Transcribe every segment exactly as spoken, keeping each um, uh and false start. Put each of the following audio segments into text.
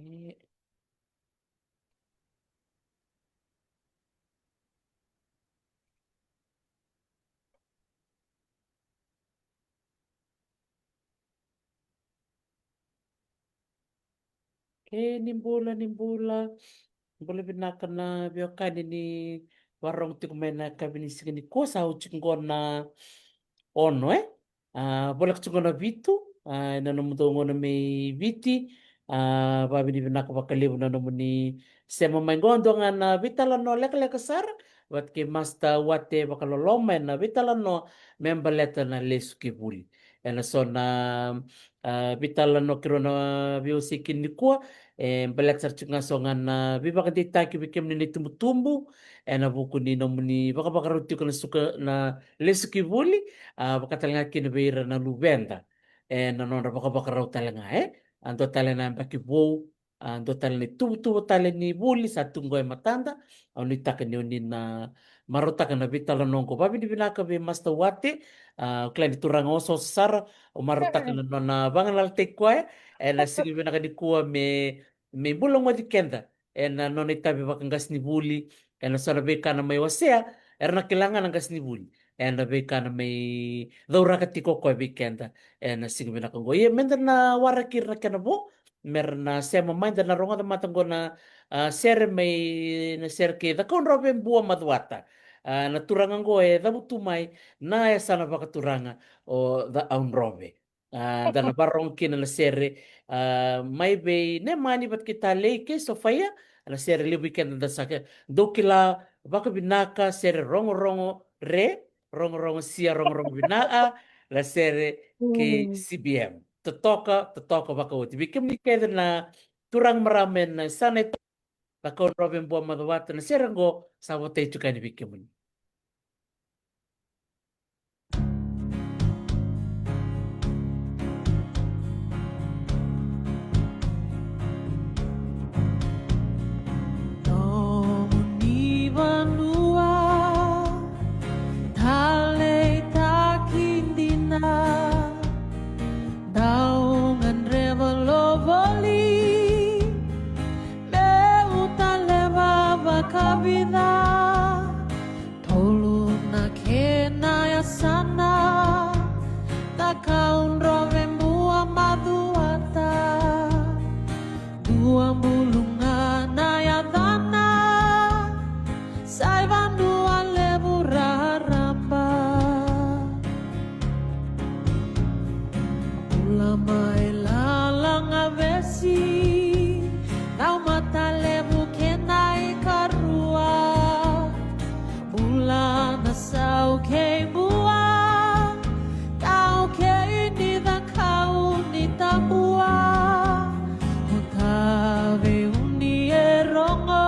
E, e, ni bula, ni bula. Bula vinaka na veiwekani ni vakarorogo tiko mai na yakavi ni siga nikua, sa oti qo na ono, e? A, voleka tiko qo na vitu, a, ena nomudou gauna mai Viti, a, vakavinavinaka vakalevu na nomuni sema mai qo, dua ga na veitalanoa lekaleka sara, vata kei Master Wate Vakaloloma ena veitalanoa me baleta na lesu ki vuli. Ena so na, a, veitalanoa keirau na veiwasei kina nikua, e baleta sara tiko ga so ga na veivakadeitaki vei kemuni na itubutubu, ena vuku ni nomuni vakavakarau tiko na suka na lesu ki vuli, a, vaka tale ga kina vei ira na luveda, ena nodra vakavakarau tale ga, e? A dua tale na yabaki vou, a dua tale na ituvatuva tale ni vuli sa tu qo e matada. Au nuitaka ni oni na marautaka na veitalanoa qo. Vakavinavinaka vei Master Wate, a, au kila ni turaga osooso sara, au marautaka na nona vagalalataki koya, e? Ena siga vinaka nikua me, me bula goci keda ena nona itavi vakaqasenivuli, ena so na veika na mai wasea, era na kila ga na qasenivuli ena veika na mai cauraka tiko o koya vei keda ena siga vinaka oqo. Ia, meda na waraki ira na kena vo, mera na sema mai, da na rogoca mada oqo na, a, sere mai, na sere kei Cakaudrove Bua Macuata. A, na turaga oqo e cavutu mai na yasana vakaturaga o Cakaudrove. A, da na varogo kina na sere, a, mai vei Nemani vata kei Talei kei Sofaia, na sere levu i keda da sa ke-, dou kila vakavinaka, sere Rogorogo Re, Rogorogo Sia, Rogorogo Vinaka, na sere kei C B M. Totoka, totoka vakaoti. Vei kemuni kece na turaga, marama ena yasana e Cakaudrove Bua Macuata, na sere oqo sa votai tiko yani vei kemuni. Nomuni vanua taleitaki dina, dau gadreva lo voli meu taleva vakavica. Tolu na kena yasana, Cakaudrove Bua Macuata. Dua buluga na yacana, sa ivanua levu raraba. Bula mai Lalagavesi, Taumatalevu kei na ikarua. Bula na sau kei Bua, tau kei ni Cakaunitabua. Ota veiuni e rogo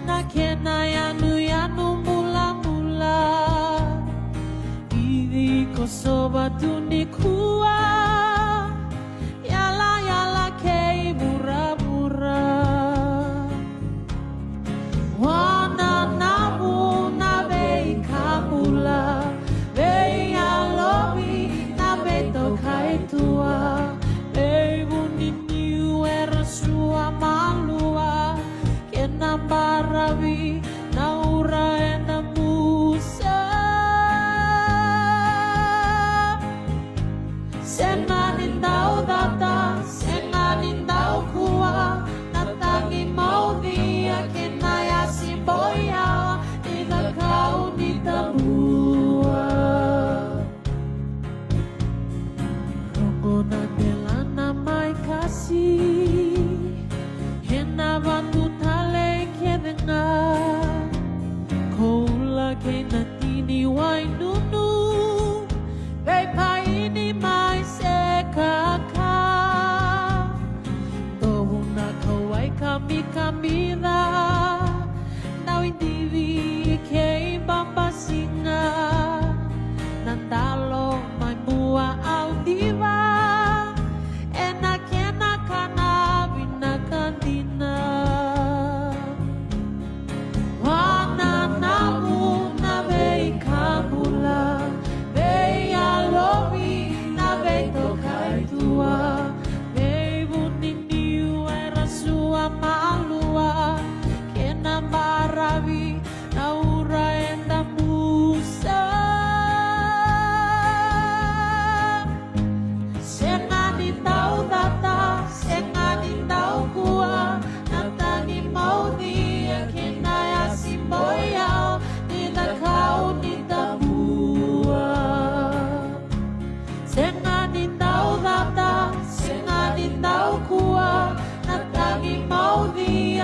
na kena yanuyanu bulabula. Ivi Kosova tu nikua, yalayala kei vuravura. Wananavu na veika bula, veiyalovi na veitokaitua, veivuniniu era sua malua, kena baravi na ura ena musa.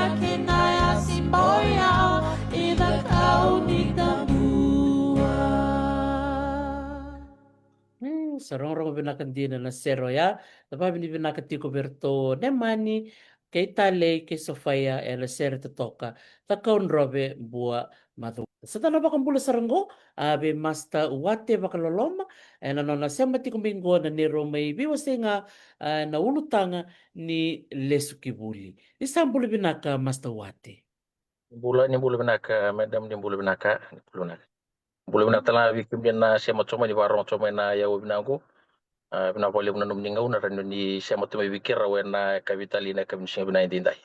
Kina ya si boya i na kau ni tabua. Hmm, sa rogorogo vinaka dina na sere oya. Na vavinavinaka tiko vei iratou Nemani kei Talei kei Sofaia ena sere totoka, Cakaudrove Bua Macuata. Sa da na vakabula sara qo, a, vei Master Wate Vakaloloma ena nona sema tiko mai qo na neirau mai veiwasei ga, a, na ulutaga ni lesu ki vuli. Ni sa bula vinaka Master Wate. Bula, ni bula vinaka madam, ni bula vinaka, ni bula vinaka. Bula vinaka tale ga vei kemuni na sema tiko mai, ni vakarorogo tiko mai na yau vinaka qo. A, vinaka vakalevu na nomuni gauna, rawa ni sema tiko mai vei keirau ena yakavi talei, na yakavi ni siga vinaka edaidai.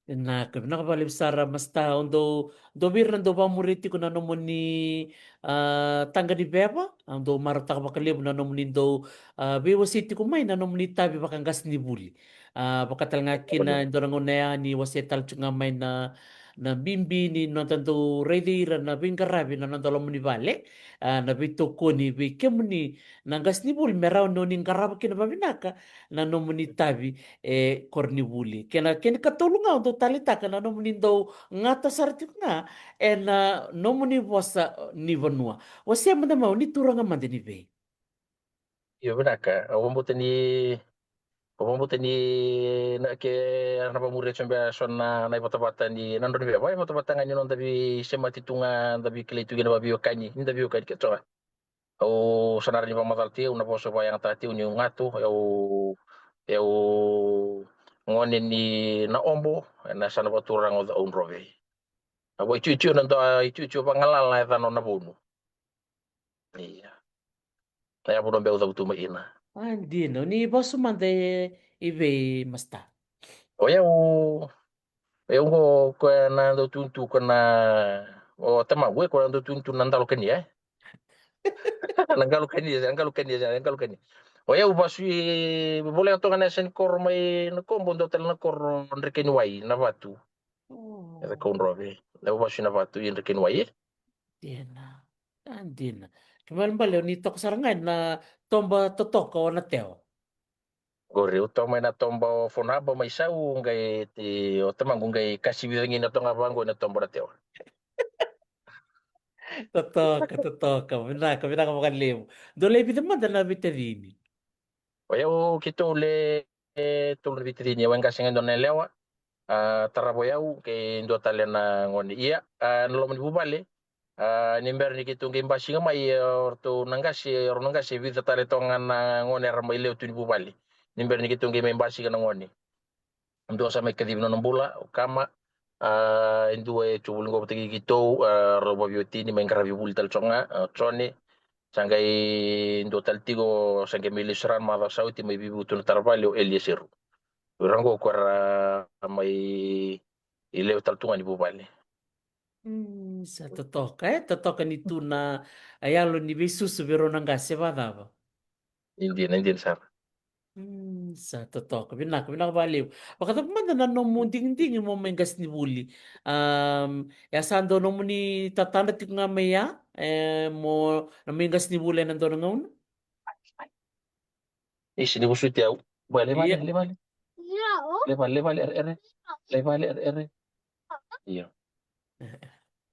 Vinaka, vinaka vakalevu sara Master. O dou, dou vei ira na dou vakamuria tiko na nomuni, a, taqa ni veva, a, dou marautaka vakalevu na nomuni dou, a, veiwasei tiko mai na nomuni itavi vakaqasenivuli. A, vaka tale ga kina e dua na gauna ya ni wasea tale tiko ga mai na, na bibi ni noda dau raici ira na veiqaravi na noda loma ni vale, a, na veitokoni vei kemuni na qasenivuli me rawa ni oni qarava kina vavinaka na nomuni itavi e koronivuli. Kena, kena ikatolu ga au dau taleitaka na nomuni dau gata sara tiko ga ena nomuni vosa ni vanua. Wasea mada mai, o ni turaga mada ni vei? Io, vinaka. Au vakabauta ni, au vakabauta ni na, ke na vakamuria tiko beka eso na, na ivatavata ni na drau ni veva, ivatavata ga ni noda veisemati tu ga, da veikilai tu kina vakaveiwekani, ni da veiwekani kece ga. Au sa na rawa ni vakamacala tiko, au na vosa vakayagataka tiko niu ga tu, au, au gone ni na Obo ena yasana vakaturaga o Cakaudrove. Au ituitu na dua, ituitu vagalala e yacana o Navonu. Ia. Na yavu no beu cavutu mai ina. A, dina, o ni vasu mada e, i vei Master? O yau, o yau qo, ko na dau tutu ko na, o tamaqu e, ko na dau tutu na dalo kania, e? Na qalo kania, na qalo kania, na qalo kania. O yau vasu i, voleka toka na yasa ni koro mai na Kobo, dua tale na koro Drekeniwai, na Vatu. O. E Cakaudrove. Yau vasu i na Vatu i Drekeniwai, e? Dina. A, dina. Kena ibalebale o ni toka sara ga ena toba totoka o Natewa. Qori, au toka mai na toba o Fonaba mai Sau, qai ti, o tamaqu qai kasi vica gina toka ga vaqo ena toba o Natewa. Totoka, totoka. Vinaka, vinaka vakalevu. Dou lai vica mada na veitacini? O yau, keitou le e tolu na veitacini, au e qase ga e dua na yalewa, a, tarava o yau kei dua tale na gone. Ia, a, na loma ni vuvale, a, ni bera ni keitou qai basika mai, e, o ratou na qase, o rau na qase, e vica tale toka ga na gone era mai lewe tu ni vuvale. Ni bera ni keitou qai mai basika na gone, dua sa mai kacivi nona bula, o kama, a, e dua e tu vuli qo vata kei keitou, a, rau vaveiwatini mai qaravi vuli tale toka ga, a, Jone, sa qai dua tale tiko, sa qai mai lesu sara na macawa sa oti mai Vivutu na taravale o Eliaseru. O ira qo ko era mai lewe tale tu ga ni vuvale. Mm, sa totoka, e? Totoka ni tu na yalo ni veisusu vei rau na qase, e vakacava? Dina, dina sara. Mm, sa totoka, vinaka, vinaka vakalevu. Vakacava mada na nomu digidigi mo mai qasenivuli? Am, e a sa dua nomuni tatadra tiko ga mai ya, e, mo na mai qasenivuli ena dua na gauna? Isi, ni vosoti au. Boy, lai vale, ia, lai vale. Lai vale, lai vale, ere, ere. Lai vale, ere, ere. Io.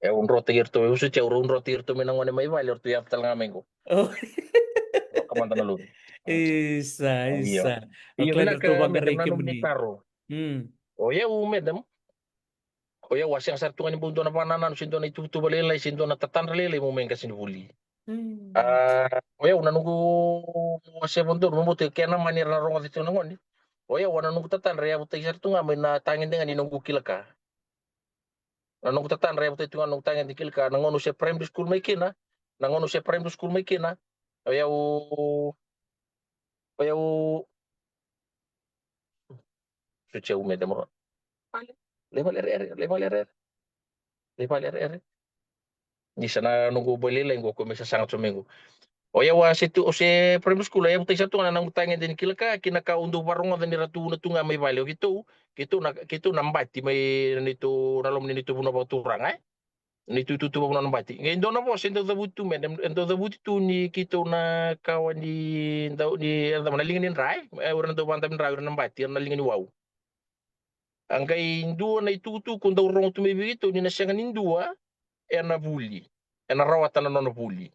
E, au drotaki iratou, e, vosoti au, au drotaki iratou mai na gone mai vale, eratou yaco tale ga mai qo. O. Vaka mada na lotu. Isa, io, isa. Io, vinaka, madam, na nomuni taro. Mm. O yau, madam, o yau a sega sara tu ga ni bau dua na vakanananu se dua na ituvatuva lailai se dua na tatadra lailai meu mai qasenivuli. Mm. A, o yau na noqu wase vakadodonu, meu bau tei kena mani era na rogoca tiko na gone. O yau a na noqu tatadra e yavutaki sara tu ga mai na tagede ga ni noqu kila ka. Na noqu tatadra e yavutaki tu ga na noqu tagede ni kila ka, na gauna au se primary school mai kina, na gauna au se primary school mai kina, o yau, o yau, Sutia u me demoro. Lai vale ere ere, lai vale ere ere. Lai vale ere ere. Ni sa na noqu boy lailai qo ko me sasaga tiko mai qo. O yau a se tu, o se primary school, a yavutaki sara tu ga na noqu tagede ni kila ka, kina ka au dau varogoca ni ra tukuna tu ga mai vale. O keitou, keitou na, keitou na bati mai na neitou, na loma ni neitou vanua vakaturaga, e? Ni tu, tu, tu, vanua na bati. Qai dua na vosa e dau cavuti tu me, e dau cavuti tu ni keitou na kawa ni dau, ni, e cava, na liga ni dra, e? E, o ira na dau vakadavi dra, o ira na bati, era na liga ni wau. A qai dua na itukutuku dau rogo tu mai vei keitou ni na sega ni dua ena vuli, ena rawata na nona vuli.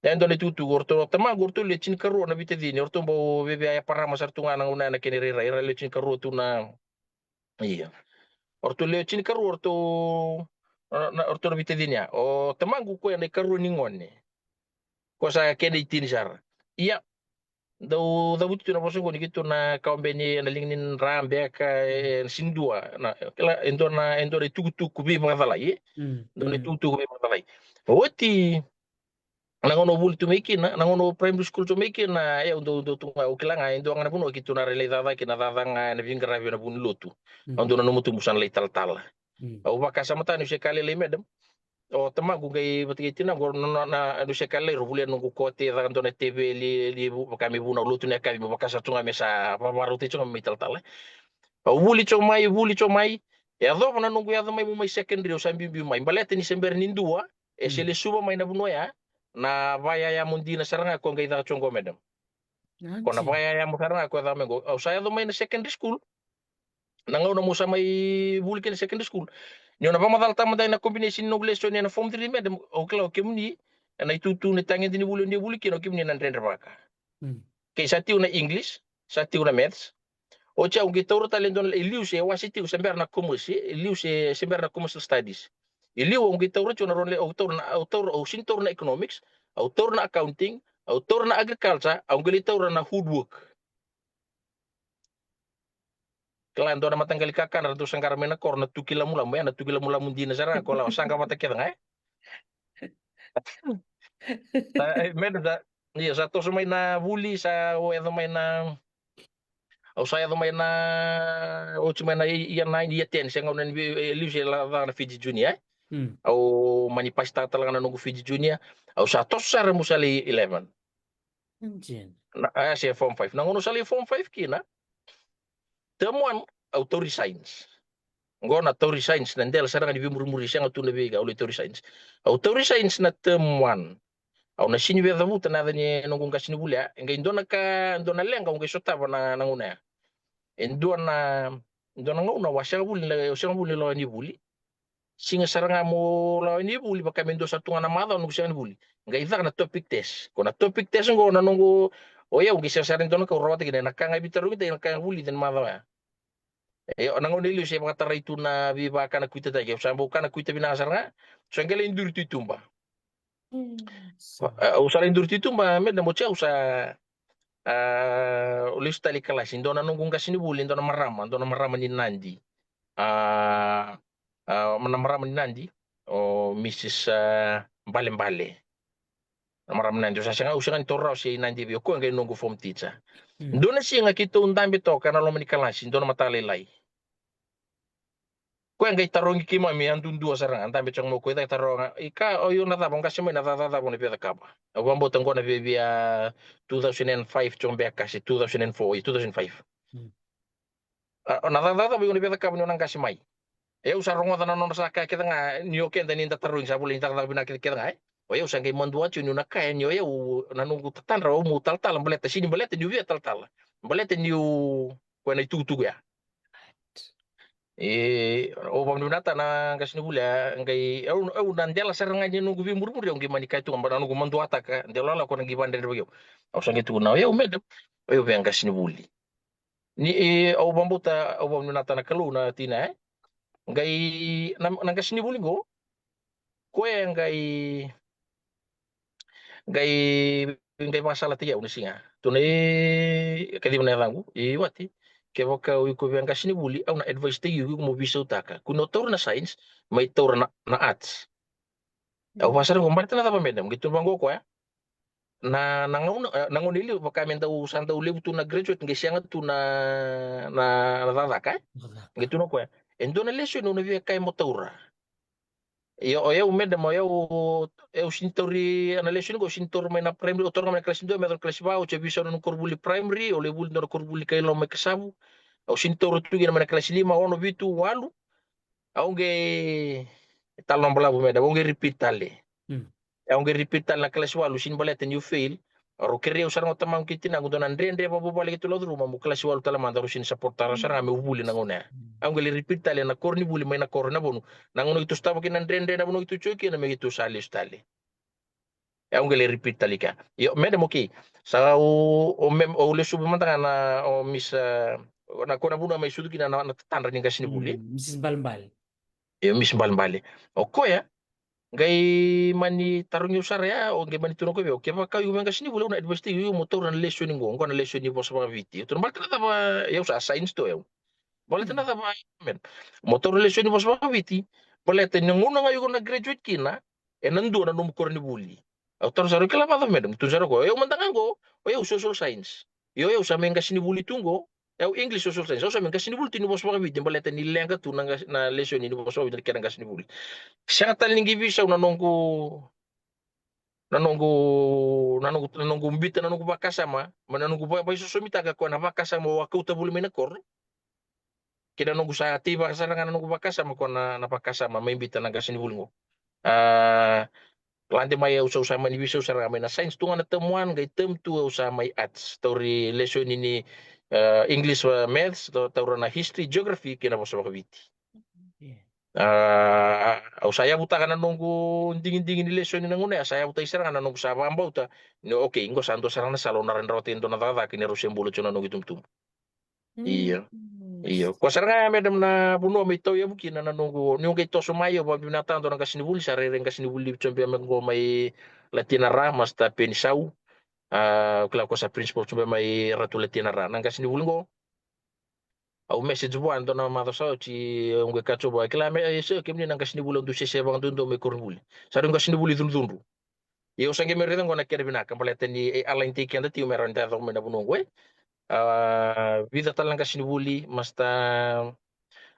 E dua na itukutuku, o ratou, o tamaqu, o ratou lewe tinikarua na veitacini, o ratou bau vevea e parama sara tu ga na gauna ya na kena irairai, era lewe tinikarua tu na, ia. O ratou lewe tinikarua, o ratou na, na, o ratou na veitacini ya. O tamaqu koya na ikarua ni gone. Ko sa kena itini sara. Ia, dau cavuti tu na vosa qo ni keitou na kawa beka ni ena liga ni dra beka, e, sega ni dua na, kila, e dua na, e dua na itukutuku veivakacalai, e? Mm. Dua na itukutuku veivakacalai. Oti, na gauna au vuli tu mai kina, na gauna au primary school tu mai kina, e, au dau, dau tu ga, au kila ga, e dua ga na vanua keitou na rai lai caca kina, caca ga ena veiqaravi ena vuku ni lotu. Mm. Au dau nanuma tu meu sa na lai talatala. Mm. Au vakasamataka niu se ka lailai, madam. O tamaqu qai vata kei tinaqu, na, na, na, niu se ka lailai, rau volia noqu kote, caka dua na teveli, li, vaka me vunau lotu na yakavi, me vaka sa tu ga me sa vakarauta tu ga me talatala. Au vuli tu mai, vuli tu mai. E yacova na noqu yaco mai meu mai secondary, au sa biubiu mai. Baleta ni se bera ni dua, e se lesuva mai na vanua ya, na vayaya mo dina sara ga ko qai caka tu qo, madam. Ko na vayaya mo sara ga ko caka mai qo. Au sa yaco mai na secondary school. Na gauna mo sa mai vuli kina secondary school. Niu na vakamacalataka mada na combination ni noqu lesoni ena form three, madam, au kila o kemuni, ena itutu ni tagede ni vuli o ni vuli kina, o kemuni na dredrevaka. Mm. Kei sa tiko na English, sa tiko na maths. Oti au qai taura tale e dua na, e liu se wase tiko se bera na commerce, e liu se, se bera na commercial studies. E liu au qai taura tiko na rua na le, au taura na, au taura, au sini taura na economics, au taura na accounting, au taura na agriculture, au qai lai taura na woodwork. Kila, dua na mataqali kakana ra dau saqara mai na koro, na tuki lamulamu, e, na tuki lamulamu dina sara ga, ko la o saqa vata kece ga, e. Sa, e, meda sa, ia, sa toso mai na vuli, sa o yaco mai na, au sa yaco mai na, oti mai na i-, year nine, year ten, se gauna ni vei, e, liu se la, la na Fiji Junior, e. Mm. Au mani pasitaka tale ga na noqu Fiji Junior, au sa toso sara meu sa lai eleven. Engine. Na, a, se form five. Na gauna au sa lai form five kina, term one, au tauri science. Qo na tauri science, na dela sara ga ni veimurimuri, sega tu na veika, au lai tauri science. Au tauri science na term one. Au na sini via cavuta na yaca ni noqu qasenivuli ya. E qai dua na ka, dua na leqa au qai sotava na, na gauna ya. E dua na, dua na gauna au a sega vuli, au sega vuli ni lawa ni vuli. Siga sara ga mo lawa ni vuli, vaka me dua sa tu ga na macawa noqu sega ni vuli. Qai caka na topic test. Ko na topic test qo na noqu, o yau qai sega sara ni dua na ka au rawata kina, na ka ga e veitarogi, na ka ga e vulici ena macawa ya. E, na gauna e liu se vakatarai tu na veivakana kuitataki, au sa bau kana kuita vinaka sara ga, sa qai lai duri tu i tuba. Mm. A, au sa lai duri tu i tuba, me na moti au sa, a, au lesu tale i kalasi, dua na noqu qasenivuli, dua na marama, dua na marama ni Nadi. A, a, na marama ni Nadi, o Mrs, a, Balebale. Na marama ni Nadi, au sa sega, au sega ni taura rawa se i Nadi vei, o koya qai noqu form teacher. Mm. Dua na siga keitou dabe toka ena loma ni kalasi, dua na mataka lailai. Koya qai tarogi keimami yadudua sara ga, dabe toka mai o koya, qai taroga, i ka, o iko na cava, o qase mai, na cakacaka cava o na via cakava? Au vakabauta qo na via, via two thousand and five toka beka se two thousand and four, oi, two thousand five. Mm. A, o na cakacaka cava o na via cakava ni o na qase mai? E, au sa rogoca na nona sa kaya kece ga, ni o keda ni da tarogi sa volai ni cakacaka vinaka kece, kece ga, e. O yau sa qai madua tiko niu na kaya ni o yau na noqu tatadra, au meu talatala, baleta, sini baleta niu via talatala. Baleta niu, koya na itukutuku ya. E, au vakavinavinakataka na qasenivuli ya, qai, au, au na dela sara ga ni noqu veimurimuri, au qai mani kaya tu ga, ba na noqu maduataka, dela lala ko na qai vakadredrevaki au. Au sa qai tukuna, o yau, madam, o yau via qasenivuli. Ni, e, au vakabauta, au vakavinavinakataka na Kalou na tina, e. Qai, na, na qasenivuli qo, koya e qai, qai, qai vakasalataki au na siga. Tukuna, e, kaciva na yacaqu, e, Wati, kevaka o iko via qasenivuli, au na advice taki iko, iko mo veisautaka. Kua ni o taura na science, mai taura na, na arts. Au vakasara qo, baleta na cava, madam? Qai tukuna vaqo o koya. Na, na gauna, e, na gauna e liu, vaka me dau, sa dau levu tu na graduate, qai sega tu na, na, na cakacaka, e? Cakacaka. Qai tukuna o koya, e dua na lesoni au na via kaya mo taura. Io, o yau, madam, o yau, au sini tauri, na lesoni qo au sini taura mai na primary, au taura mai na kalasi dua, me yaco na kalasi va, au sa veisau na noqu koronivuli primary, au lai vuli dua na koronivuli kai loma mai Kasavu. Au sini taura tu kina mai na kalasi lima, ono, vitu, walu. Au qai, tale na balavu, madam, au qai repeat tale. Mm. Au qai repeat tale na kalasi walu, sini baleta niu fail. Au rau kerei au sara ga o tamaqu kei tinaqu dua na dredre vakavuvale keitou lako curuma, meu kalasi walu tale mada, au rau sega ni support-taka sara ga meu vuli na gauna ya. Au qai lai repeat tale na koronivuli mai na koro, na vanua, na gauna keitou sotava kina na dredre, na vanua keitou tiko kina, me keitou sa lesu tale. E, au qai lai repeat tale i kea. Io, madam, okay. Sa au, o mem-, au lesu vei mada ga na, o Miss, e, na ko na vanua mai sucu kina na, na tatadra ni qasenivuli. Mm, Missus Balebale. Io, Miss Balebale. O koya qai mani tarogi au sara ya, o qai mani tukuna o koya vei au, kevaka iko mai qasenivuli, au na advice-taki iko mo taura na lesoni qo, qo na lesoni ni vosa vakaviti. Au tukuna, baleta na cava? Au sa science tu au. Baleta na cava, madam? Mo taura na lesoni ni vosa vakaviti. Baleta na gauna ga iko na graduate kina, ena dua na nomu koronivuli. Au taroga sara, o kila vakacava, madam? Tukuna sara o koya, o yau mada ga qo, o yau social science. Io, o yau sa mai qasenivuli tu qo, o yau English social science. Au sa mai qasenivuli tu ni vosa vakaviti, baleta ni leqa tu na qas-, na lesoni ni vosa vakaviti na kena qasenivuli. Sega tale ni qai veisau na noqu, na noqu, na noqu, na noqu bita, na noqu vakasama, mai na noqu va-, vaisosomitaka koya na vakasama au a kauta voli mai na koro. Kei na noqu sa tei vaka sara ga na noqu vakasama, koya na, na vakasama mai bita na qasenivuli qo. A, lade mai au sa, au sa mani veisau sara ga mai na science tu ga na term one, qai term two au sa mai arts. Tauri lesoni ni, e, English, e, maths, tau-, taura na history, geography, kei na vosa vakaviti. Io. A, au sa yavutaka na noqu digidigi ni lesoni na gauna ya, sa yavutaki sara ga na noqu sa vakabauta ni, okay, qo sa dua sara na sala au na rawa ni rawata e dua na cakacaka ni rau se bula tiko na noqu itubutubu. Io. Mm. Io. Koya sara ga, madam, na vanua me tauyavu kina na noqu, niu qai toso mai, au vakavinavinakataka dua na qasenivuli, sa rairai qasenivuli tiko beka mai qo mai Latina Ra, Master Penisau. A, kila koya sa principal tiko beka mai Ratu Latina Ra. Na qasenivuli qo, au message vua e dua na macawa sa oti, au qai kaya tiko vua, kila me, e, se kemuni na qasenivuli au dau sese vakaduadua mai koronivuli. Sa rui qasenivuli cudrucudru. Ia au sa qai mai raica qo na kena vinaka, baleta ni e align-taki keda tiko me rawa ni da yaco mai na vanua qo, e. A, vica tale na qasenivuli, Master,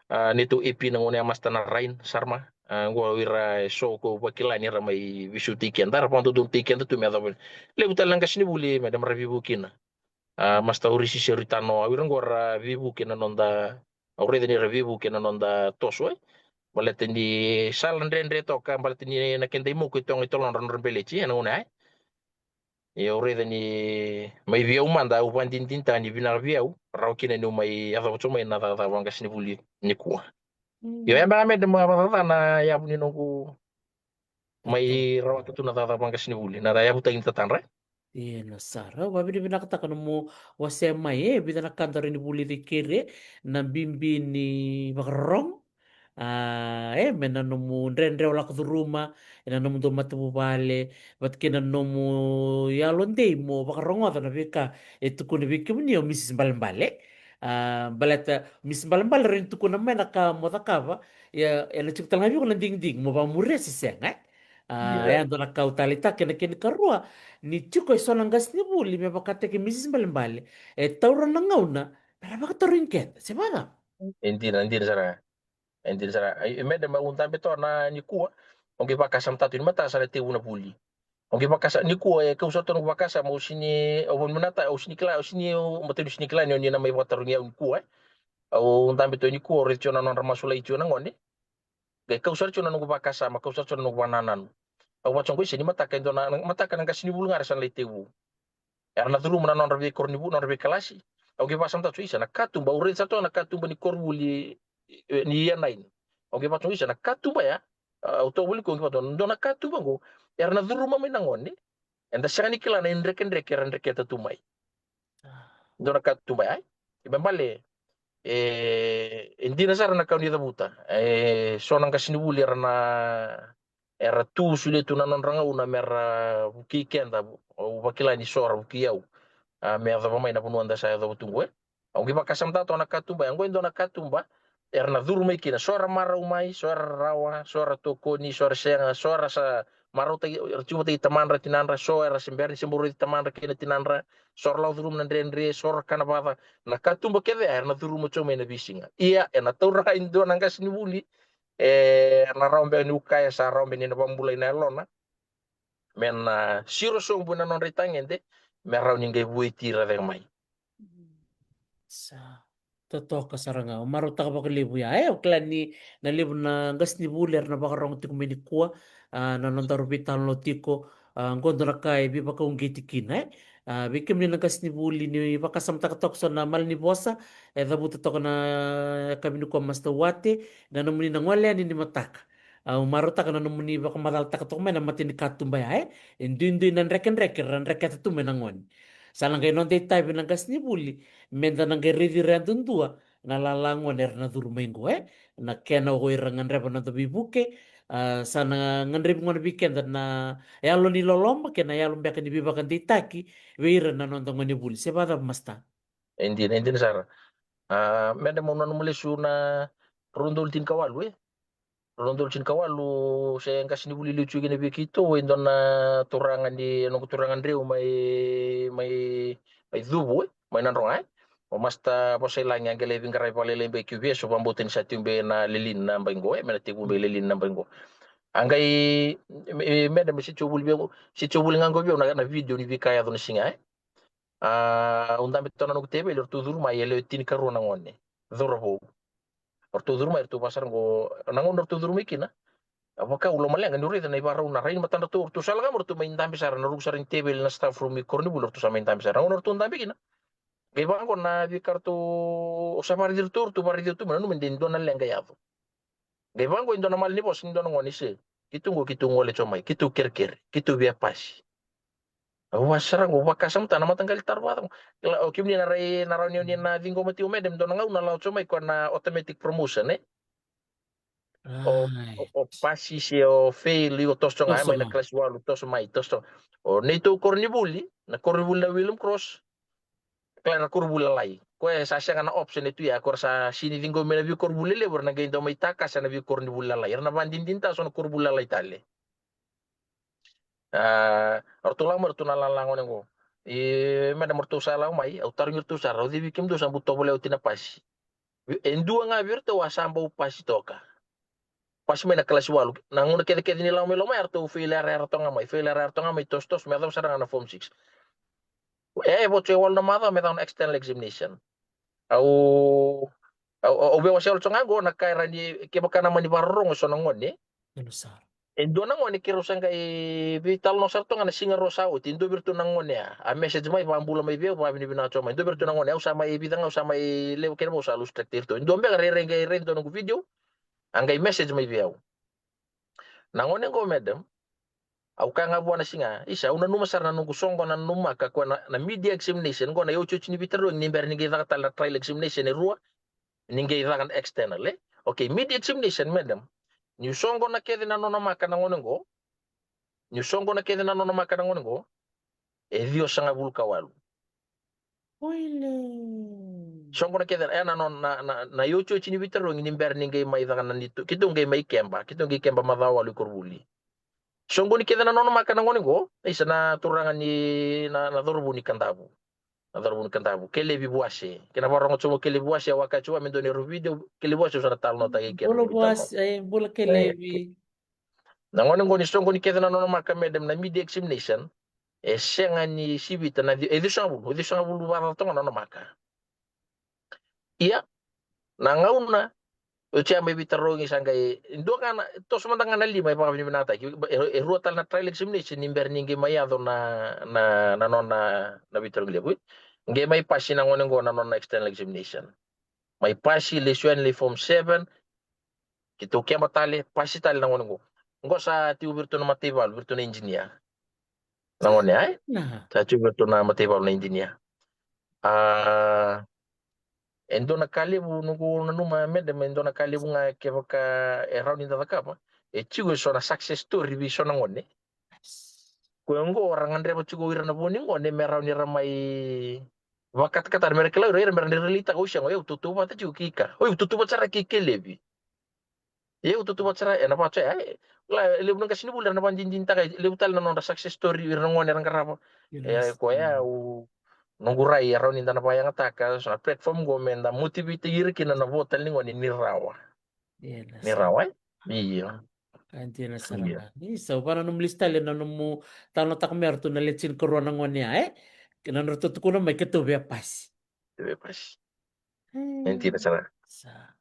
a, neitou A P na gauna ya, Master Narain Sharma. A, qo o ira eso ko vakila ni ra mai veisautaki keda, ra vakadodonutaki keda tu me yacova. Levu tale na qasenivuli, madam, ra veivuke kina. A, Master Orisi Seruitano, o ira qo ra veivuke na noda, au raica ni ra veivuke na noda toso, e. Baleta ni sala dredre toka, baleta ni na keda iMoku e toga i tolodra na nodra beleti ena gauna ya. Ia au raica ni mai vei au mada, au vakadinadinataka ni vinaka vei au, rawa kina niu mai yacova tiko mai na cakacaka vaqasenivuli nikua. Mm. Io, ya beka, madam, me vakacaca na yavu ni noqu mai rawata tu na cakacaka vaqasenivuli, na yavutaki ni tatadra. Io, na sara. Au vakavinavinakataka nomu wasea mai, e, vica na ka daru ni vulica kina, na bibi ni vakarorogo. A, e, me na nomu dredre o lako curuma ena nomudou matavuvale, vata kei na nomu yalodei mo vakarogoca na veika e tukuna vei kemuni o Missus Balebale. A, baleta Missus Balebale rawa ni tukuna mai na ka mo cakava, ia ena tiko tale ga vei iko na digidigi mo vakamuria se sega, e? A, io, e dua na ka au taleitaka. Kei na kena ikarua, ni tiko eso na qasenivuli me vakataki Missus Balebale, e taura na gauna me ra vakatarogi keda, se vakacava? E dina, e dina sara. E dina sara. Ai, e, madam, au dabe toka nikua, au qai vakasamataka tu ni mataka sa na tekivu na vuli. Au qai vakasa-, nikua e kau sara tu noqu vakasama, au sini, au vakavinakata, au sini kila, au sini, au matau ni sini kila ni o ni na mai vakatarogi au nikua, e. Au dabe toka nikua, au raica tiko na nodra masulaki tiko na gone. Qai kau sara tiko na noqu vakasama, kau sara tiko na noqu vakanananu. Au vakatsoqo, isa, ni mataka e dua na, na mataka na qasenivuli ga era sa na lai tekivu. Era na curuma na nodra veikoronivuli, nodra veikalasi. Au qai vakasamataka tiko, isa, na katuba, au raica sara toka na katuba ni koronivuli, e, ni year nine. Au qai vakatsoqo, isa, na katuba ya, a, au toka voli nikua, au qai vakatsoqo, dua na katuba qo era na curuma mai na gone. Eda sega ni kila na idrekedreke era dreketa tu mai. Dua na katuba ya, e? Baleta, e, e dina sara na ka o ni cavuta. E, so na qasenivuli era na, era tu solia tu na nodra gauna me ra vukei keda, au vakila ni so ra vukei au. A, me yacova mai na vanua eda sa yacova tu qo, e. Au qai vakasamataka toka na katuba ya, qo e dua na katuba era na curu mai kina, so era marau mai, so era rawa, so era tokoni, so era sega, so era sa marautaki, era tiko vata kei tamadra, tinadra, so era se bera ni se bau raici tamadra kei na tinadra, so era lako curuma na dredre, so era kana vakaca. Na katuba kece ya era na curuma tiko mai na veisiga. Ia, ena taura ga e dua na qasenivuli, e, na rawa beka niu kaya sa rawa beka ni na vakabulai na yalona, me na siro sobu ena nodra itagede, me rawa ni qai vueti ira cake mai. Sa totoka sara ga. Au marautaka vakalevu ya. E, au kila ni na levu na qasenivuli era na vakarorogo tiko mai nikua, a, na nodaru veitalanoa tiko, A, qo dua na ka e veivakauqeti kina, e. A, vei kemuni na qasenivuli ni vakasamataka toka so na malanivosa e cavuta toka na yakavi nikua, Master Wate, na nomuni na gole yani ni mataka. Au marautaka na nomuni vakamacalataka toka mai na mata ni katuba ya, e. E duidui na drekadreke ra dreketa tu mai na gone. Sa na qai noda itavi na qasenivuli, meda na qai raici ira yadudua na lala gone era na curu mai qo, e. Na kena o ira gadreva na noda veivuke, a, sa na gadrevi gona vei keda na yalo ni loloma kei na yalo beka ni veivakadeitaki vei ira na noda gonevuli. Se vakacava, Master? E dina, e dina sara. A, meda mo nanuma lesu na rua na udolu tinikawalu, e? Rua na udolu tinikawalu, se qasenivuli liu tiko kina vei keitou, e dua na turaga ni, noqu turaga dreu mai, mai, mai Cuvu, e? Mai Nadroga, e? O Master Vosailagi a qai lai veiqaravi vakalailai beka i Viesu, vakabauta ni sa tiko beka na lelini na bai qo, e? Me na tekivu beka lelini na bai qo. A qai, e, meda me se tiko vuli vei au, se tiko vuli ga qo vei au na, na video ni veika e yaco na siga, e? A, au dabe tu na noqu teveli, ratou curu mai e lewe tinikarua na gone, cauravou. Ratou curu mai, ratou vaka sara qo, na gauna ratou curu mai kina, a vaka au lomaleqa niu raica na ivakarau na rai ni matadratou, ratou sa lako mai, ratou mai dabe sara na ruku sara ni teveli na staff room i koronivuli, ratou sa mai dabe sara. Na gauna ratou dabe kina, qai vaka qo na veika ratou, au sa vakaraici ratou, ratou vakaraici au tu, me nanuma de dua na leqa e yaco. Qai vaqo e dua na malanivosa ni dua na gone, se, keitou qo, keitou gole tiko mai, keitou kerekere, keitou via pasi. Au vaka sara qo, au vakasamataka na mataqali taro vaka qo. Kila, o kemuni na rai, na rawa ni, ni na ciqoma tiko, madam, dua na gauna lako tiko mai koya na automatic promotion, e? O, o, o pasi se o fail, iko toso ga, e, mai na kalasi walu, toso mai, toso. O neitou koronivuli, na koronivuli na William Cross, kila na koronivuli lalai. Koya sa sega na option e tu ya, ko ra sa sini ciqomi na veikoronivuli lelevu, era na qai dau mai takasa na veikoronivuli lalai. Era na vakadinadinataka so na koronivuli lalai tale. A, ratou lako mai ratou na lala gone qo. E, madam, ratou sa lako mai, au tarogi ratou sara, au cei vei kemudou sa bau tovolea oti na pasi. E dua ga vei iratou a sa bau pasi toka. Pasi mai na kalasi walu. Na gauna kecekece ni lako mai, lako mai, eratou fail yarayara toka ga mai, fail yarayara toka ga mai, tosotoso, me yacova sara ga na form six. E, e vo tiko e walu na macawa me caka na external examination. Au, au, au, au veiwasei walu tiko ga qo na ka e rawa ni, kevaka na mani vakarorogo e so na gone. Donu sara. E dua na gone keirau sa qai veitalanoa sara toka ga na siga rua sa oti, e dua vei iratou na gone ya a message mai, vakabula mai vei au, vakavinavinaka tiko mai. E dua vei iratou na gone, au sa mai vica ga, au sa mai levu kena vou sa lose track tiko iratou. E dua beka rairai qai raici dua noqu video, a qai message mai vei au. Na gone qo, madam, au kaya ga vua na siga, isa, au nanuma sara na noqu soqo na nanumaka koya na, na mid-year examination, qo na iotioti ni veitarogi ni bera ni qai caka tale na trial examination e rua, ni qai caka na external, e? Okay, mid-year examination, madam, niu soqona kece na nona maka na gone qo, niu soqona kece na nona maka na gone qo, e ciwasagavulu ka walu. Oile. Soqona kece, e, na nona, na, na, na iotioti ni veitarogi ni bera ni qai mai caka na neitou, keitou qai mai keba, keitou qai keba macawa walu i koronivuli. Soqoni kece na nona maka na gone qo, isa, na turaga ni, na, na cauravou ni Kadavu. Na cauravou ni Kadavu, Kelevi Vuase. Kena vakarogo tiko mai o Kelevi Vuase, au a kaya tiko vua me dua na neirau video, Kelevi Vuase, au sa na talanoataka i kea. Bula Vuase, e, bula Kelevi. Na gone qo ni soqoni kece na nona maka, madam, na mid-year examination, e sega ni sivita na ci-, e ciwasagavulu, e ciwasagavulu vakacaca toka na nona maka. Ia, na gauna oti ya mai veitarogi sa qai, dua ga na, toso mada ga na lima e vakavinavinakataki, e, e rua tale na trial examination ni bera ni qai mai yaco na, na, na nona, na veitarogi levu. Qai mai pasi na gone qo na nona external examination. Mai pasi, lesu yani lai form seven, keitou keba tale, pasi tale na gone qo. Qo sa tiko vei iratou na mataivalu, vei iratou na engineer. Na gone, ai? Na. Sa tiko vei iratou na mataivalu na engineer. A, e dua na ka levu, noqu nanuma, madam, e dua na ka levu ga kevaka e rawa ni da cakava, e tiko e so na success story vei so na gone. Koya qo ra gadreva tiko o ira na vo ni gone me rawa ni ra mai vakatakata, me ra kila o ira, ira me ra dredre leitaka, o sega, o yau tautauvata tiko kei ka. O yau tautauvata sara kei Kelevi. Ia au tautauvata sara, ena vaka tiko ya, e, la, e levu na qasenivuli era na vakadinadinataka, e levu tale na nodra success story, ira na gone era qarava. E, koya au, noqu rai, e rawa ni da na vakayagataka so na platform qo me da motivate ira kina na vo tale ni gone ni rawa. Ni rawa, e? Io. A dina sara ga. Isa, au via nanuma lesu tale na nomu talanoataka me ratou na le tinikarua na gone ya, e? Kei na nodratou tukuna mai keitou via pasi. Via pasi. E dina sara. Sa.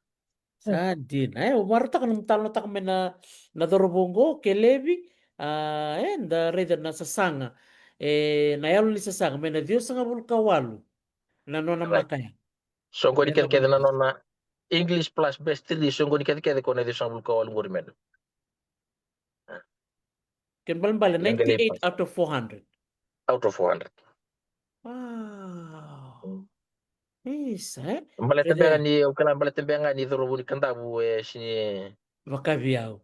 Sa dina, e, au marautaka na nomu talanoataka mai na, na cauravou qo, Kelevi, A, e, da raica na sasaga. E, na yalo ni sasaga, mai na ciwasagavulu ka walu. Na nona maka ya. Soqoni kece kece na nona English plus best three, soqoni kece kece ko na ciwasagavulu ka walu qori, madam. Kena balebale, ninety-eight out of four hundred. Out of four hundred. Wow. Isa, e? Baleta beka ni, au kila baleta beka ga ni cauravou ni Kadavu e sini. Vakavi au.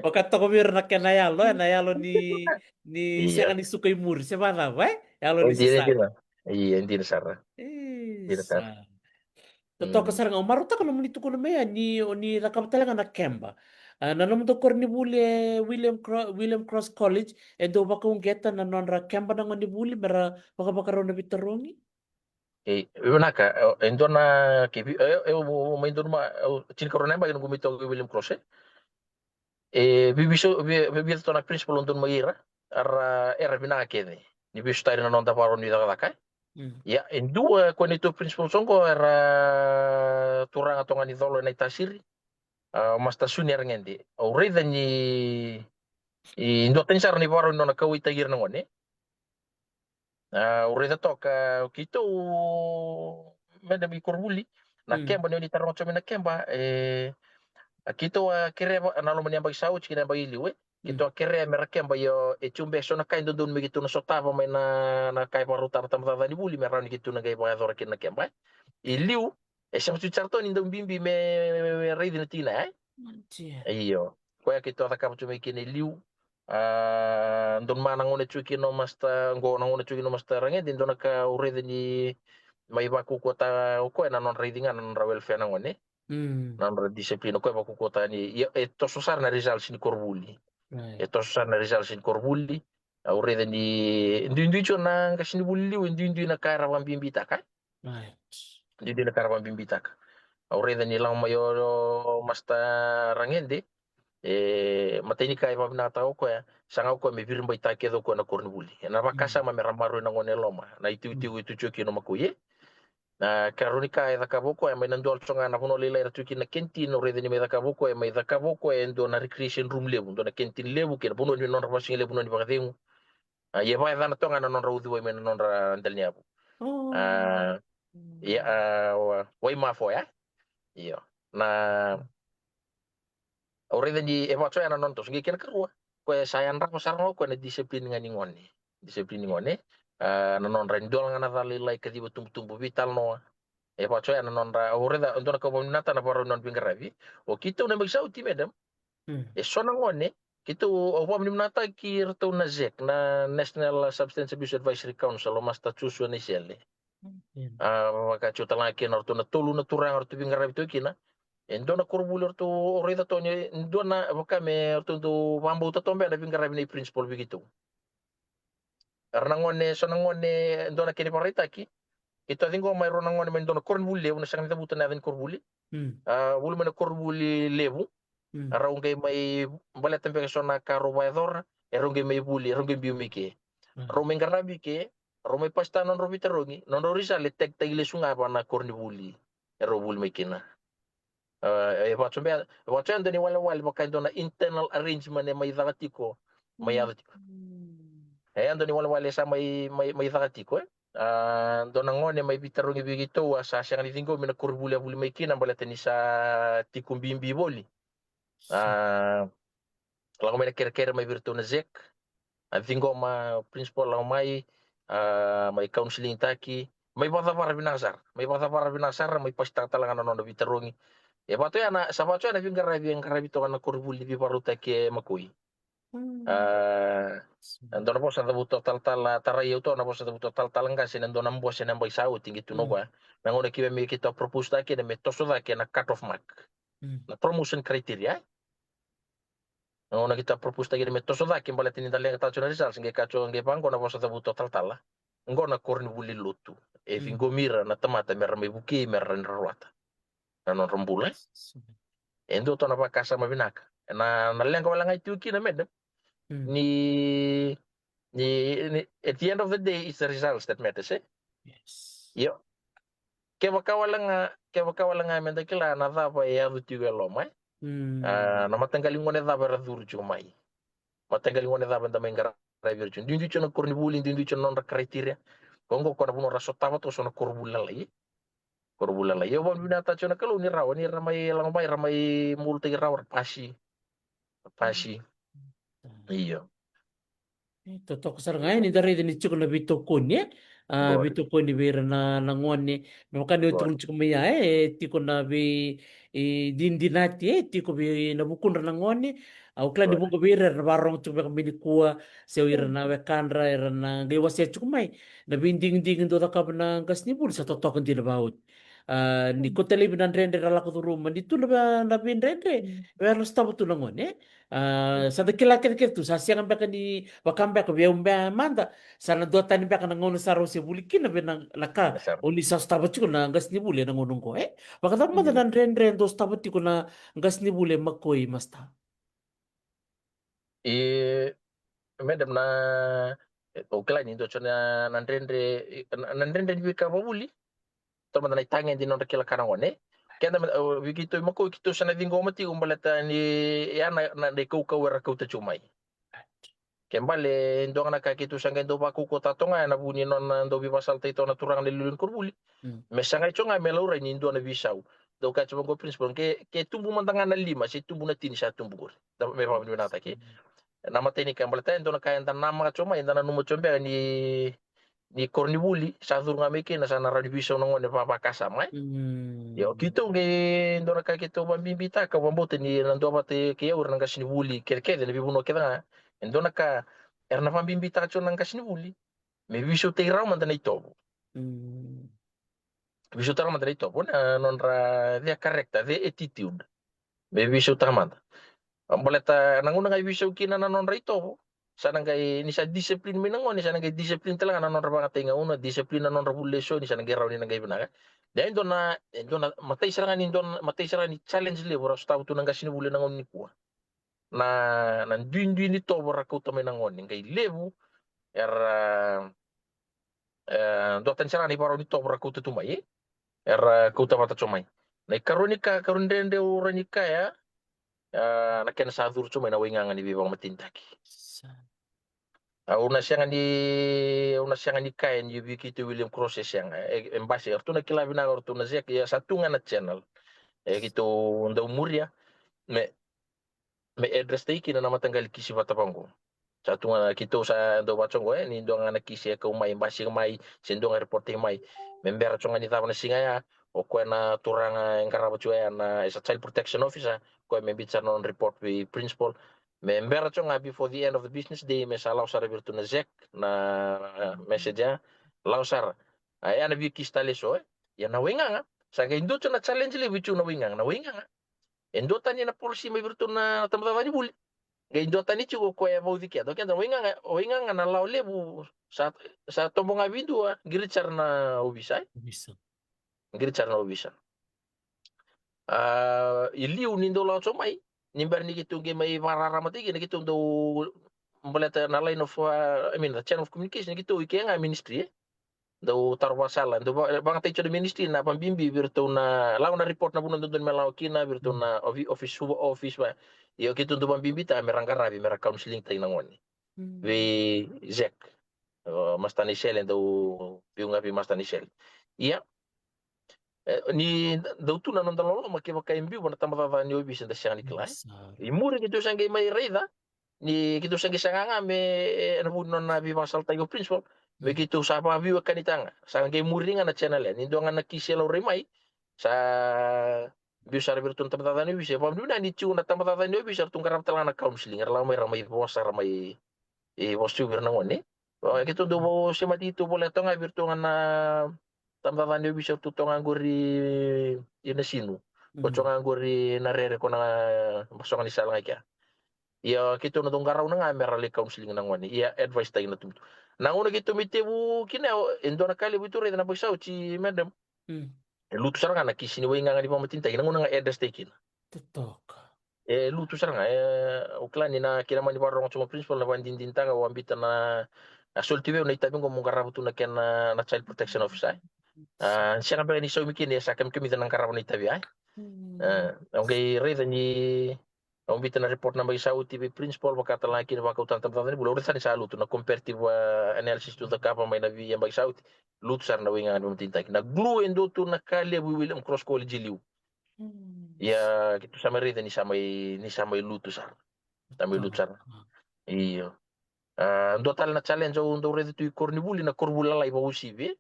Vakatoka vei ira na kena yalo, e, na yalo ni, ni sega ni suka i muri, se vacava, e? Yalo ni sasaga. Ia, dina sara. Dina sara. Totoka sara ga, au marautaka nomuni tukuna mai ya ni o ni cakava tale ga na keba. A, na nomudou koronivuli e William Cro-, William Cross College, e dau vakauqeta na nodra keba na gonevuli me ra vakavakarau na veitarogi? E, vinaka, e, e dua na, ke vi-, e, e, o, o, mai dua na, e, o, tinikarua na yabaki noqu mai toka i William Cross, e. E, vi-, viso-, vi-, vi-, vica toka na principal au donu mai ira, era, era vinaka kece. Ni veisotavi na noda vakarau ni cakacaka, e. Ia, e dua ko neitou principal soqo, era turaga toka ga ni Colo e Naitasiri. A, Master Suni Ragede. Au raica ni, e dua tani sara na ivakarau ni nona kauwaitaki ira na gone. A, au raica toka, keitou, madam, i koronivuli, na keba, ni o ni taroga tiko mai na keba, e, a, keitou a kerea, na loma ni yabaki sa oti kei na yabaki i liu, e. Keitou a kerea me ra keba, io, e tiko beka eso na ka e dodonu me keitou na sotava mai na, na ka e vakarautaka na tabacakacaka ni vuli me rawa ni keitou na qai vakayacora kina na keba, e. I liu, e sega tu sara toka ni dau bibi me, me, me raici na tikina, e. Io. Koya keitou a cakava tu mai kina i liu. A, donu mai na gauna tu kina o Master, qo na gauna tu kina o Master Ragede, dua na ka au raica ni mai vakaukauwataka o koya na nodra raici ga na nodra welfare na gone. Na nodra discipline o koya vakaukauwataka ni, ia, e toso sara na results ni koronivuli. E toso sara na results ni koronivuli. Au raica ni duidui tiko na qasenivuli liu, e duidui na ka era vakabibitaka. Duidui na ka era vakabibitaka. Au raica ni lako mai o, o Master Ragede, e, matai ni ka e vakavinakataka o koya, saga o koya me viribaitaka kece o koya na koronivuli. Ena vakasama me ra maroroi na gone e loma, na itikotiko e tu tiko kina o makoi, e. Na ikarua ni ka e cakava o koya, mai na dua tale tiko ga na vanua lailai era tu kina na canteen, au raica ni mai cakava o koya, mai cakava o koya e dua na recreation room levu, dua na canteen levu, kei na vanua ni nodra vakasigalevu, vanua ni vakacegu. A, ia vakayacana toka ga na nodra uciwai mai na nodra dela ni yavu. A, ia, a, wa-, Waimafo, ya. Io. Na, au raica ni e vakatoya na nona toso, qai kena karua. Koya sa yadrava sara ga o koya na discipline ga ni gone. Discipline ni gone. A, na nodra dua ga na ca lailai, kaciva tubutubu, veitalanoa. E vakatoya na nodra, au raica, dua na ka vakavinakataka na vakarau ni nona veiqaravi. O keitou na yabaki sa oti, madam. E so na gone, keitou, au vakavinavinakataki iratou na ZAC, na National Substance Abuse Advisory Council, o Master Joshua Naisele. A, vaka tiko tale ga kina o ratou na tolu na turaga ratou veiqaravi toka kina. E dua na koronivuli ratou, au raica toka ni dua na, vaka me ratou dau vakabauta toka beka na veiqaravi nei principal vei keitou. Era na gone, so na gone, dua na kena ivakaraitaki. Keitou a ciqoma e rua na gone mai na dua na koronivuli levu, na sega ni cavuta na yaca ni koronivuli. A, vuli mai na koronivuli levu. A, rau qai mai baleta beka so na ka rau vakayacora, e rau qai mai vuli, e rau qai biu mai ke. A, rau mai qaravi ke, rau mai pasitaka na nodrau veitarogi, nodrau result e tekitaki lesu ga vaka na koronivuli e rau vuli mai kina. A, e vakatobe, e vakatobe e dua na iwalewale vaka e dua na internal arrangement e mai caka tiko, mai yaco tiko. E, e dua na iwalewale sa mai, mai, mai caka tiko, e. A, dua na gone mai veitarogi vei keitou, a sa sega ni ciqomi na koronivuli a vuli mai kina baleta ni sa tiko bibi voli. A, lako mai na kerekere mai vei iratou na ZAC. A, ciqoma, principal lako mai, a, mai counselling taki, mai vakacavara vinaka sara, mai vakacavara vinaka sara, mai pasitaka tale ga na nona veitarogi. E vakatoya na, sa vakatoya na veiqaravi e qaravi toka na koronivuli ni veivakarautaki e Makoi. A, e dua na vosa cavuta o talatala, tarai au toka na vosa cavuta o talatala qase ena dua na bose ena yabaki sa oti, qai tukuna o koya, na gauna keimami, keitou a propose taka kina me toso cake na cut off mark, na promotion criteria, e. Na gauna keitou a propose taka kina me toso cake baleta ni da leqataka tiko na results, qai kaya tiko, qai vaqo na vosa cavuta o talatala. Qo na koronivuli lotu. E ciqomi ira na tamata me ra mai vukei, me ra rawa ni ra rawata na nodra bula, e. E dua toka na vakasama vinaka. Na, na leqa wale ga e tiko kina, madam, ni, ni, ni, at the end of the day, it's the results that matters, e? Io. Kevaka wale ga, kevaka wale ga meda kila na cava e yaco tiko e loma, e? Mm. A, na mataqali gone cava era curu tiko mai. Mataqali gone cava eda mai qaravi ira tiko. Duidui tiko na koronivuli, duidui tiko na nodra criteria. Ko qo ko na vanua ra sotava toka so na koronivuli lalai. Koronivuli lalai. Io, vakavinavinaka tiko na Kalou ni rawa, ni ra mai lako mai, ra mai mulutaki rawa, ra pasi. Ra pasi. Mm. Io. E, totoka sara ga, e, ni da raica ni tiko na veitokoni, e? A, veitokoni vei ira na, na gone. Me vaka ni o tukuna tiko mai ya, e, e tiko na vei, e, didinati, e, tiko vei na vukudra na gone. Au kila ni vuqa vei ira era na vakarorogo tiko beka mai nikua, se o ira na wekadra, era na qai wasea tiko mai. Na veidigidigi dau cakava na qasenivuli sa totoka dina vakaoti. A, ni kauta laivi na dredre ra lako curuma, ni tu na vei, na veidredre, vei ira na sotava tu na gone, e? A, sa da kila kecekece tu, sa sega beka ni, vaka beka vei au beka mada, sa na dua tani beka na gauna sa rau se vuli kina vei na, na ka, o ni sa sotava tiko na qasenivuli ena gauna oqo, e? Vakacava mada na dredre dau sotava tiko na qasenivuli e Makoi, Masta? E, madam, na, e, o kila ni dua tiko na, na dredre, e, na, na dredre ni veika vakavuli. Taumada na itagede ni nodra kila ka na gone. Keda me, o, vei keitou i Makoi, keitou sa na ciqoma tiko baleta ni ya na, na, na ikaukau era kauta tiko mai. Ke bale, e dua ga na ka keitou sa qai dau vakaukauataka toka ga ena vuku ni nona dau veivakasalataki toka na turaga na iliuliu ni koronivuli. Mm. Me sa qai tiko ga me laurai ni dua na veisau. Dau kaya tiko vaqo principal, ke, ke tubu mada ga na lima, se tubu na tini, sa tubu qori. Da, me vakavinavinakataki. Na imatai ni ka baleta e dua na ka eda namaka tiko mai, eda nanuma tiko beka ni, ni koronivuli sa curu ga mai kina sa na rawa ni veisau na gone vakavakasama, e? Mm. Io, keitou qai dua na ka keitou vakabibitaka, vakabauta ni na duavata kei au ira na qasenivuli kecekece, na veivanua kece ga. E dua na ka era na vakabibitaka tiko na qasenivuli, me veisautaki rawa mada na itovo. Mm. Veisautaki rawa mada na itovo, na nodra, their character, their attitude. Me veisautaka mada. Baleta na gauna ga e veisau kina na nodra itovo, sa na qai, ni sa discipline mai na gone, sa na qai discipline tale ga na nodra vakayagataki gauna, discipline na nodra vuli lesoni, sa na qai rawa ni na qai vinaka. Ia e dua na, e dua na, matai sara ga ni dua na, matai sara ga ni challenge levu ra sotava tu na qasenivuli ena gauna nikua. Na, na duidui ni tovo ra kauta mai na gone, qai levu, era, e, duatani sara ga na ivakarau ni tovo ra kauta tu mai, e? Era kauta vata tiko mai. Na ikarua ni ka, karua ni dredre au rawa ni kaya, e, na kena sa curu tiko mai na waigaga ni veivakamatenitaki. Sa. Au na sega ni, au na sega ni kaya ni vei keitou William Cross e sega, e, e basi, eratou na kila vinaka, eratou na Zek, ia sa tu ga na channel. E keitou dau muria, me, me address taki kina na mataqali kisi vata vaqo. Sa tu ga keitou sa dau vata tiko qo, e, ni dua ga na kisi e kau mai, basika mai, se dua ga e report taki mai. Me bera tiko ga ni cava na siga ya, o koya na turaga e qarava tiko ya na, e sa child protection officer, koya me biuta sara na nona report vei principal. Me bera tiko ga before the end of the business day, me sa lako sara vei iratou na Zek, na message ya, lako sara. A, ya na via kisi tale eso, e. Ia na waigaga, sa qai dua tiko na challenge levu tiko na waigaga, na waigaga. E duatani na policy mai vei iratou na tabacakacaka ni vuli. Qai duatani tiko o koya e vauci keda. O keda na waigaga, waigaga na lawa levu sa, sa tobo ga vei dua, qiriti sara na ovisa, e? Ovisa. Qiriti sara na ovisa. A, i liu ni dau lako tiko mai, ni bera ni keitou qai mai vakararamataki kina, keitou dau baleta na line of, a, I mean, the channel of communication, keitou i ke ga ministry, e? Dau taro vakasala, dau va-, vakayagataki tiko na ministry na vakabibi vei iratou na lako na report na vanua dodonu me lako kina, vei iratou na ofi-, office, suva office, va. Io, keitou dau vakabibitaka me ra qaravi, me ra counselling taki na gone. Mm. Vei Zek. O, Masta Naisele, dau biu ga vei Masta Naisele. Ia, e, ni dau tu na noda loloma kevaka e biu na tabacakacaka ni ovisa, da sega ni kila, e? Sa. I muri keitou sa qai mai raica ni keitou sa qai saga ga me, e, ena vuku ni nona veivakasalataki o principal, me keitou sa vakaveiwekanitaka ga. Sa qai muri ga na channel ya. Ni dua ga na kisi e laurai mai, sa biu sara vei iratou na tabacakacaka ni ovisa. E vakavinavinaka ni tiko na tabacakacaka ni ovisa, eratou qarava tale ga na counselling. Era lako mai, ra mai vosa, ra mai, e, vosa tiko vei ira na gone. O, keitou dau semati, keitou voleka toka ga vei iratou ga na tabacakacaka ni ovisa, eratou toka ga qori i Nasinu. Ko toka ga qori Narere, ko na basoga ni sala ga i kea. Ia keitou na dau qarauna ga me ra lai counselling na gone. Ia advice taki na tubutubu. Na gauna keitou mai tevu kina, e dua na ka levu keitou raica na vakasautaki, madam. Mm. E lutu sara ga na kisi ni waigaga ni vakamatenitaki, na gauna ga e address taki kina. Totoka. E lutu sara ga, e, au kila ni na kena mani vakarorogo tiko o principal na vakadinadinataka, au a biuta na, a soli tu vei au na itavi qo meu qarava tu na kena, na child protection officer, e. A, sega beka ni saumi kina, ia sa kamikamica na qarava na itavi, e. E, au qai raica ni au biuta na report na yabaki sa oti vei principal, vaka tale ga kina vakau tale na tabacakacaka ni vuli, au raica ni sa lutu na comparative, a, analysis tu cakava mai na veiyabaki sa oti. Lutu sara na waigaga ni veimataqali. Na glue e dua tu na ka levu e William Cross College e liu. Ia keitou sa mai raica ni sa mai, ni sa mai lutu sara. Sa mai lutu sara. Io. A, dua tale na challenge au dau raica tu i koronivuli, na koronivuli lalai vakauasivi.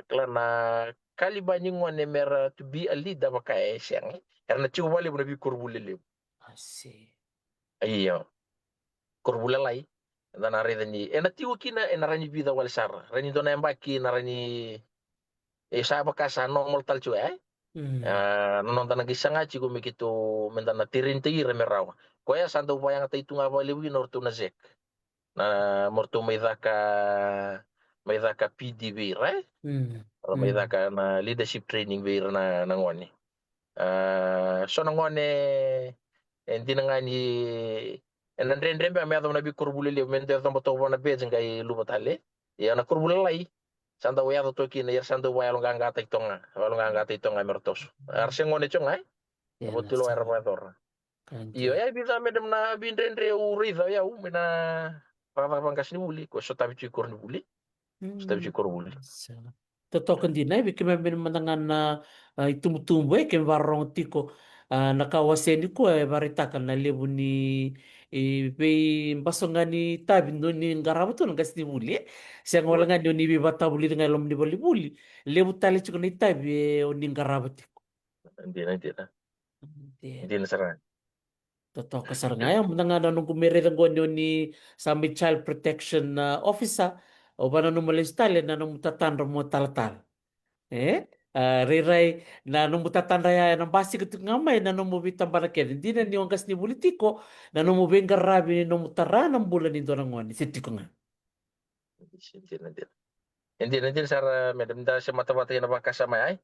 Kila na kaliba ni gone mera to be a leader vaka e sega. Era na tiko vakalevu na veikoronivuli lelevu. Io. Koronivuli lalai, eda na raica ni ena tiko kina, ena rawa ni vica wale sara. Rawa ni dua na yabaki na rawa ni, e sa vaka sa normal tale tiko, e? A, na noda na qai saga tiko me keitou, meda na train-taki ira me rawa. Koya sa dau vakayagataki tu ga vakalevu kina o ratou na zek. Na, mo ratou mai caka, mai caka P D vei ira, e? Ra mai caka na leadership training vei ira na, na gone. A, so na gone, e dina ga ni ena dredre beka me yacova na veikoronivuli lelevu, me dau yacoba toka vua na badge qai luva tale. Ia na koronivuli lalai sa dau yaco toka kina, ia sa dau vakayaloqaqataki toka ga, vakayaloqaqataki toka ga mera toso. Era se gone tiko ga, e? Vo tu lo era vakayacora. Io, e vica, madam, na veidredre au raica o yau mai na cakacaka vaqasenivuli, ko sotavi tu i koronivuli. Sotavi tu i koronivuli. Totoka dina, e, vei keimami mada ga na, a, itubutubu, e, keimami vakarorogo tiko, a, na ka wase nikua e vakaraitaka na levu ni, e, veibasoga ni itavi ni qarava tu na qasenivuli, e. Sega wale ga ni o ni veivakatavulici ga e loma ni valivuli. Levu tale tiko na itavi, e, o ni qarava tiko. Dina, dina. Dina sara. Totoka sara ga ya, mada ga na noqu mai raica qo ni o ni sa mai child protection, a, officer, au vakananuma lesu tale na nomu tatadra mo talatala. E? A, rairai na nomu tatadra ya ena basika tiko ga mai na nomu veitabana kece. Dina ni o qasenivuli tiko, na nomu veiqaravi ni nomu tara na bula ni dua na gone se tiko ga. Dina, dina. E dina, dina sara, madam, da se mata vata ena vakasama ya.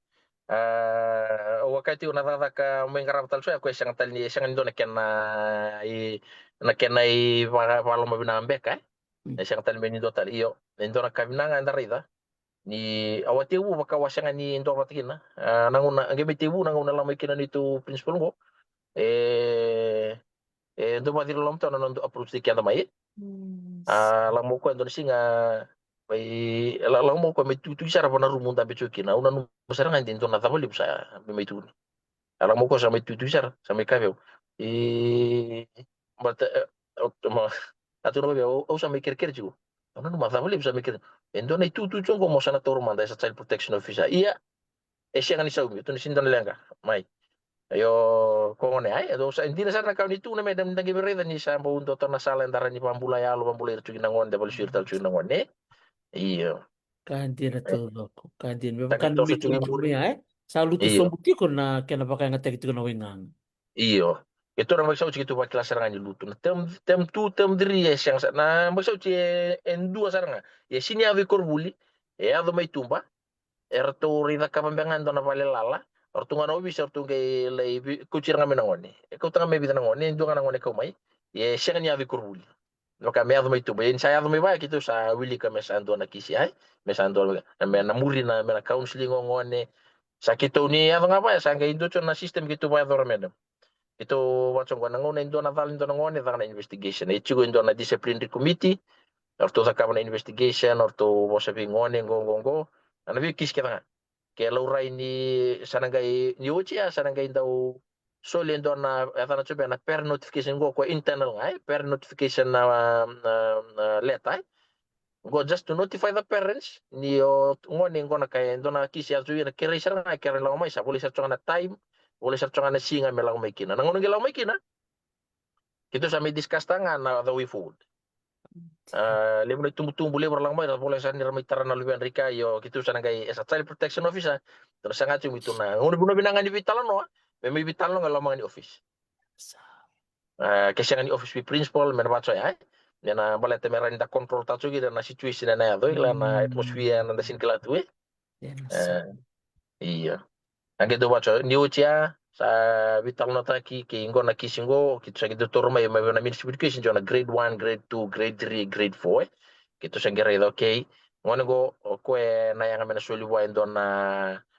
A, au a kaya tiko na cakacaka mai qarava tale so ya, ko e sega tale ni, e sega ni dua na kena i, na kena i vaka, vakalomavinaka beka, e? E sega tale me ni dua tale, io, e dua na ka vinaka eda raica. Ni au a tekivu vaka au a sega ni dua vata kina. A, na gauna, a qai mai tekivu na gauna lako mai kina neitou principal qo. E, e dau vakaciri loma tu na noda approach-taki keda mai. A, lako mai o koya dua na siga, mai, la-, lako mai o koya mai tukutuku sara vua na rumu dabe tiko kina. Au nanuma sara ga de dua na cava levu sa mai, mai tukuni. A, lako mai o koya sa mai tukutuku sara, sa mai kaya vei au. E, but, e, au, ma, a tukuna vei au, au sa mai kerekere tiko. Au nanuma cava levu sa mai kerekere. E dua na itutu tiko qo mo sa na taura mada, e sa child protection officer. Ia, e sega ni saumi, tu ni sega ni dua na leqa mai. Io, ko gone, ai, e dau sa, e dina sara na ka o ni tukuna, madam, ni da qai mai raica ni sa bau dua tale na sala eda rawa ni vakabula yalo, vakabula ira tiko na gone, da vakalesui ira tale tiko na gone. Io. Ka dina taucoko, ka dina. Me vaka na toso tiko i muri, e? Sa lutu sobu tiko na kena vakayagataki tiko na waigaga. Io. Keitou na mai sauti keitou vakila sara ga ni lutu. Na term, term two, term three e sega sara. Na mai sauti e, e dua sara ga. E sini yaco i koronivuli, e yaco mai tuba. E ratou raica cakava beka ga e dua na vale lala. O ratou ga na ovisa, o ratou qai lai vi-, kauti ira ga mai na gone. E kauta ga mai vica na gone, e dua ga na gone e kau mai. E sega ni yaco i koronivuli. Vaka me yaco mai tuba, ia ni sa yaco mai vaya keitou sa wilika me sa dua na kisi, ai, me sa dua na, me na muri na, me na counseling o gone. Sa keitou ni yaco ga vaya, sa qai dua tiko na system keitou vakayacora, madam. Keitou vaka tiko qo na gauna e dua na cala ni dua na gone, caka na investigation. E tiko e dua na disciplinary committee, o ratou cakava na investigation, o ratou vosa vei gone, qo, qo, qo. Na veikisi kece ga. Ke laurai ni sa na qai, ni oti ya, sa na qai dau soli e dua na, e yacana tiko beka na parent notification qo, ko internal ga, e, parent notification na, na, na letter, e. Qo just to notify the parents ni o gone qo na ka e dua na kisi yaco tiko, na kerei sara ga, kerei lako mai, sa volai sara tiko ga na time, volai sara tiko ga na siga me lako mai kina. Na gauna qai lako mai kina, keitou sa mai discuss taka ga na the way forward. A, levu na itubutubu, levu ra lako mai, ra volai sara ni ra mai tara na luvedra i kea, io, keitou sa na qai, e sa child protection officer, tou na saga tiko mai tu na gauna vinaka ga ni veitalanoa, me mai veitalanoa ga loma ga ni office. A, ke sega ni office vei principal, me na vaka tiko ya, e? Me na baleta me rawa ni da control taka tiko kina na situation ena yaco, ila na atmosphere ena da sini kila tu, e? Ia. A qai dau vaka tiko, ni oti ya, sa veitalanoataki, kei qo na kisi qo, keitou sa qai dau taura mai, mai vei na Ministry of Education, tiko na grade one, grade two, grade three, grade four, e? Keitou sa qai raica, okay. Gone qo, o koya na yaga me na soli vua e dua na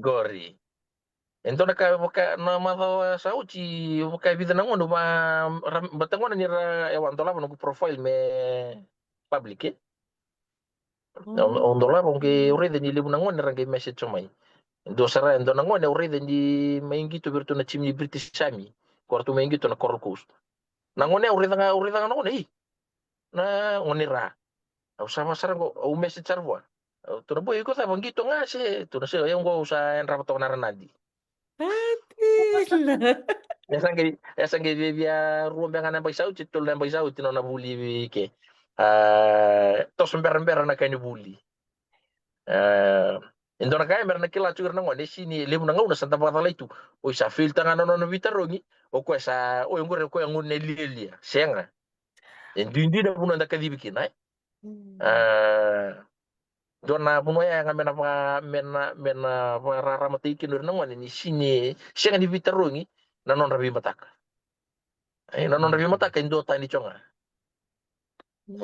Qori. E dua na ka vaka na macawa sa oti, vaka e vica na gone, va, ra, vata gone ni ra, e wa dolava noqu profile me public, e? Mm. O, o dolava, o qai raica ni levu na gone ra qai message mai. Dua sara, e dua na gone au raica ni mai qito vei ratou na team ni British Army. Ko ratou mai qito na Coral Coast. Na gone au raica ga, au raica ga na gone, i. Na gone ra. Au sa va sara qo, au message sara vua. Au tukuna, boy, iko cava, qito ga se? Tukuna, se, o yau qo au sa yadrava toka na Ranadi. Atila. E sa qai, e sa qai via, via rua beka ga na yabaki sa oti, tolu na yabaki sa oti na nona vuli vei ke. A, toso berabera na ka ni vuli. A, E dua na ka ya me ra na kila tiko ira na gone, e sega ni, levu na gauna sa da vakacalai tu. Oi, sa fail taka ga na nona veitarogi. O koya sa, oi, oqori o koya gone lialia. Sega. E duidui na vanua eda kacivi kina, e. A, dua na vanua ya ga me na va, me na, me na vakararamataki kina o ira na gone ni sega ni, sega ni veitarogi na nodra veimataka. E, na nodra veimataka e duatani tiko ga.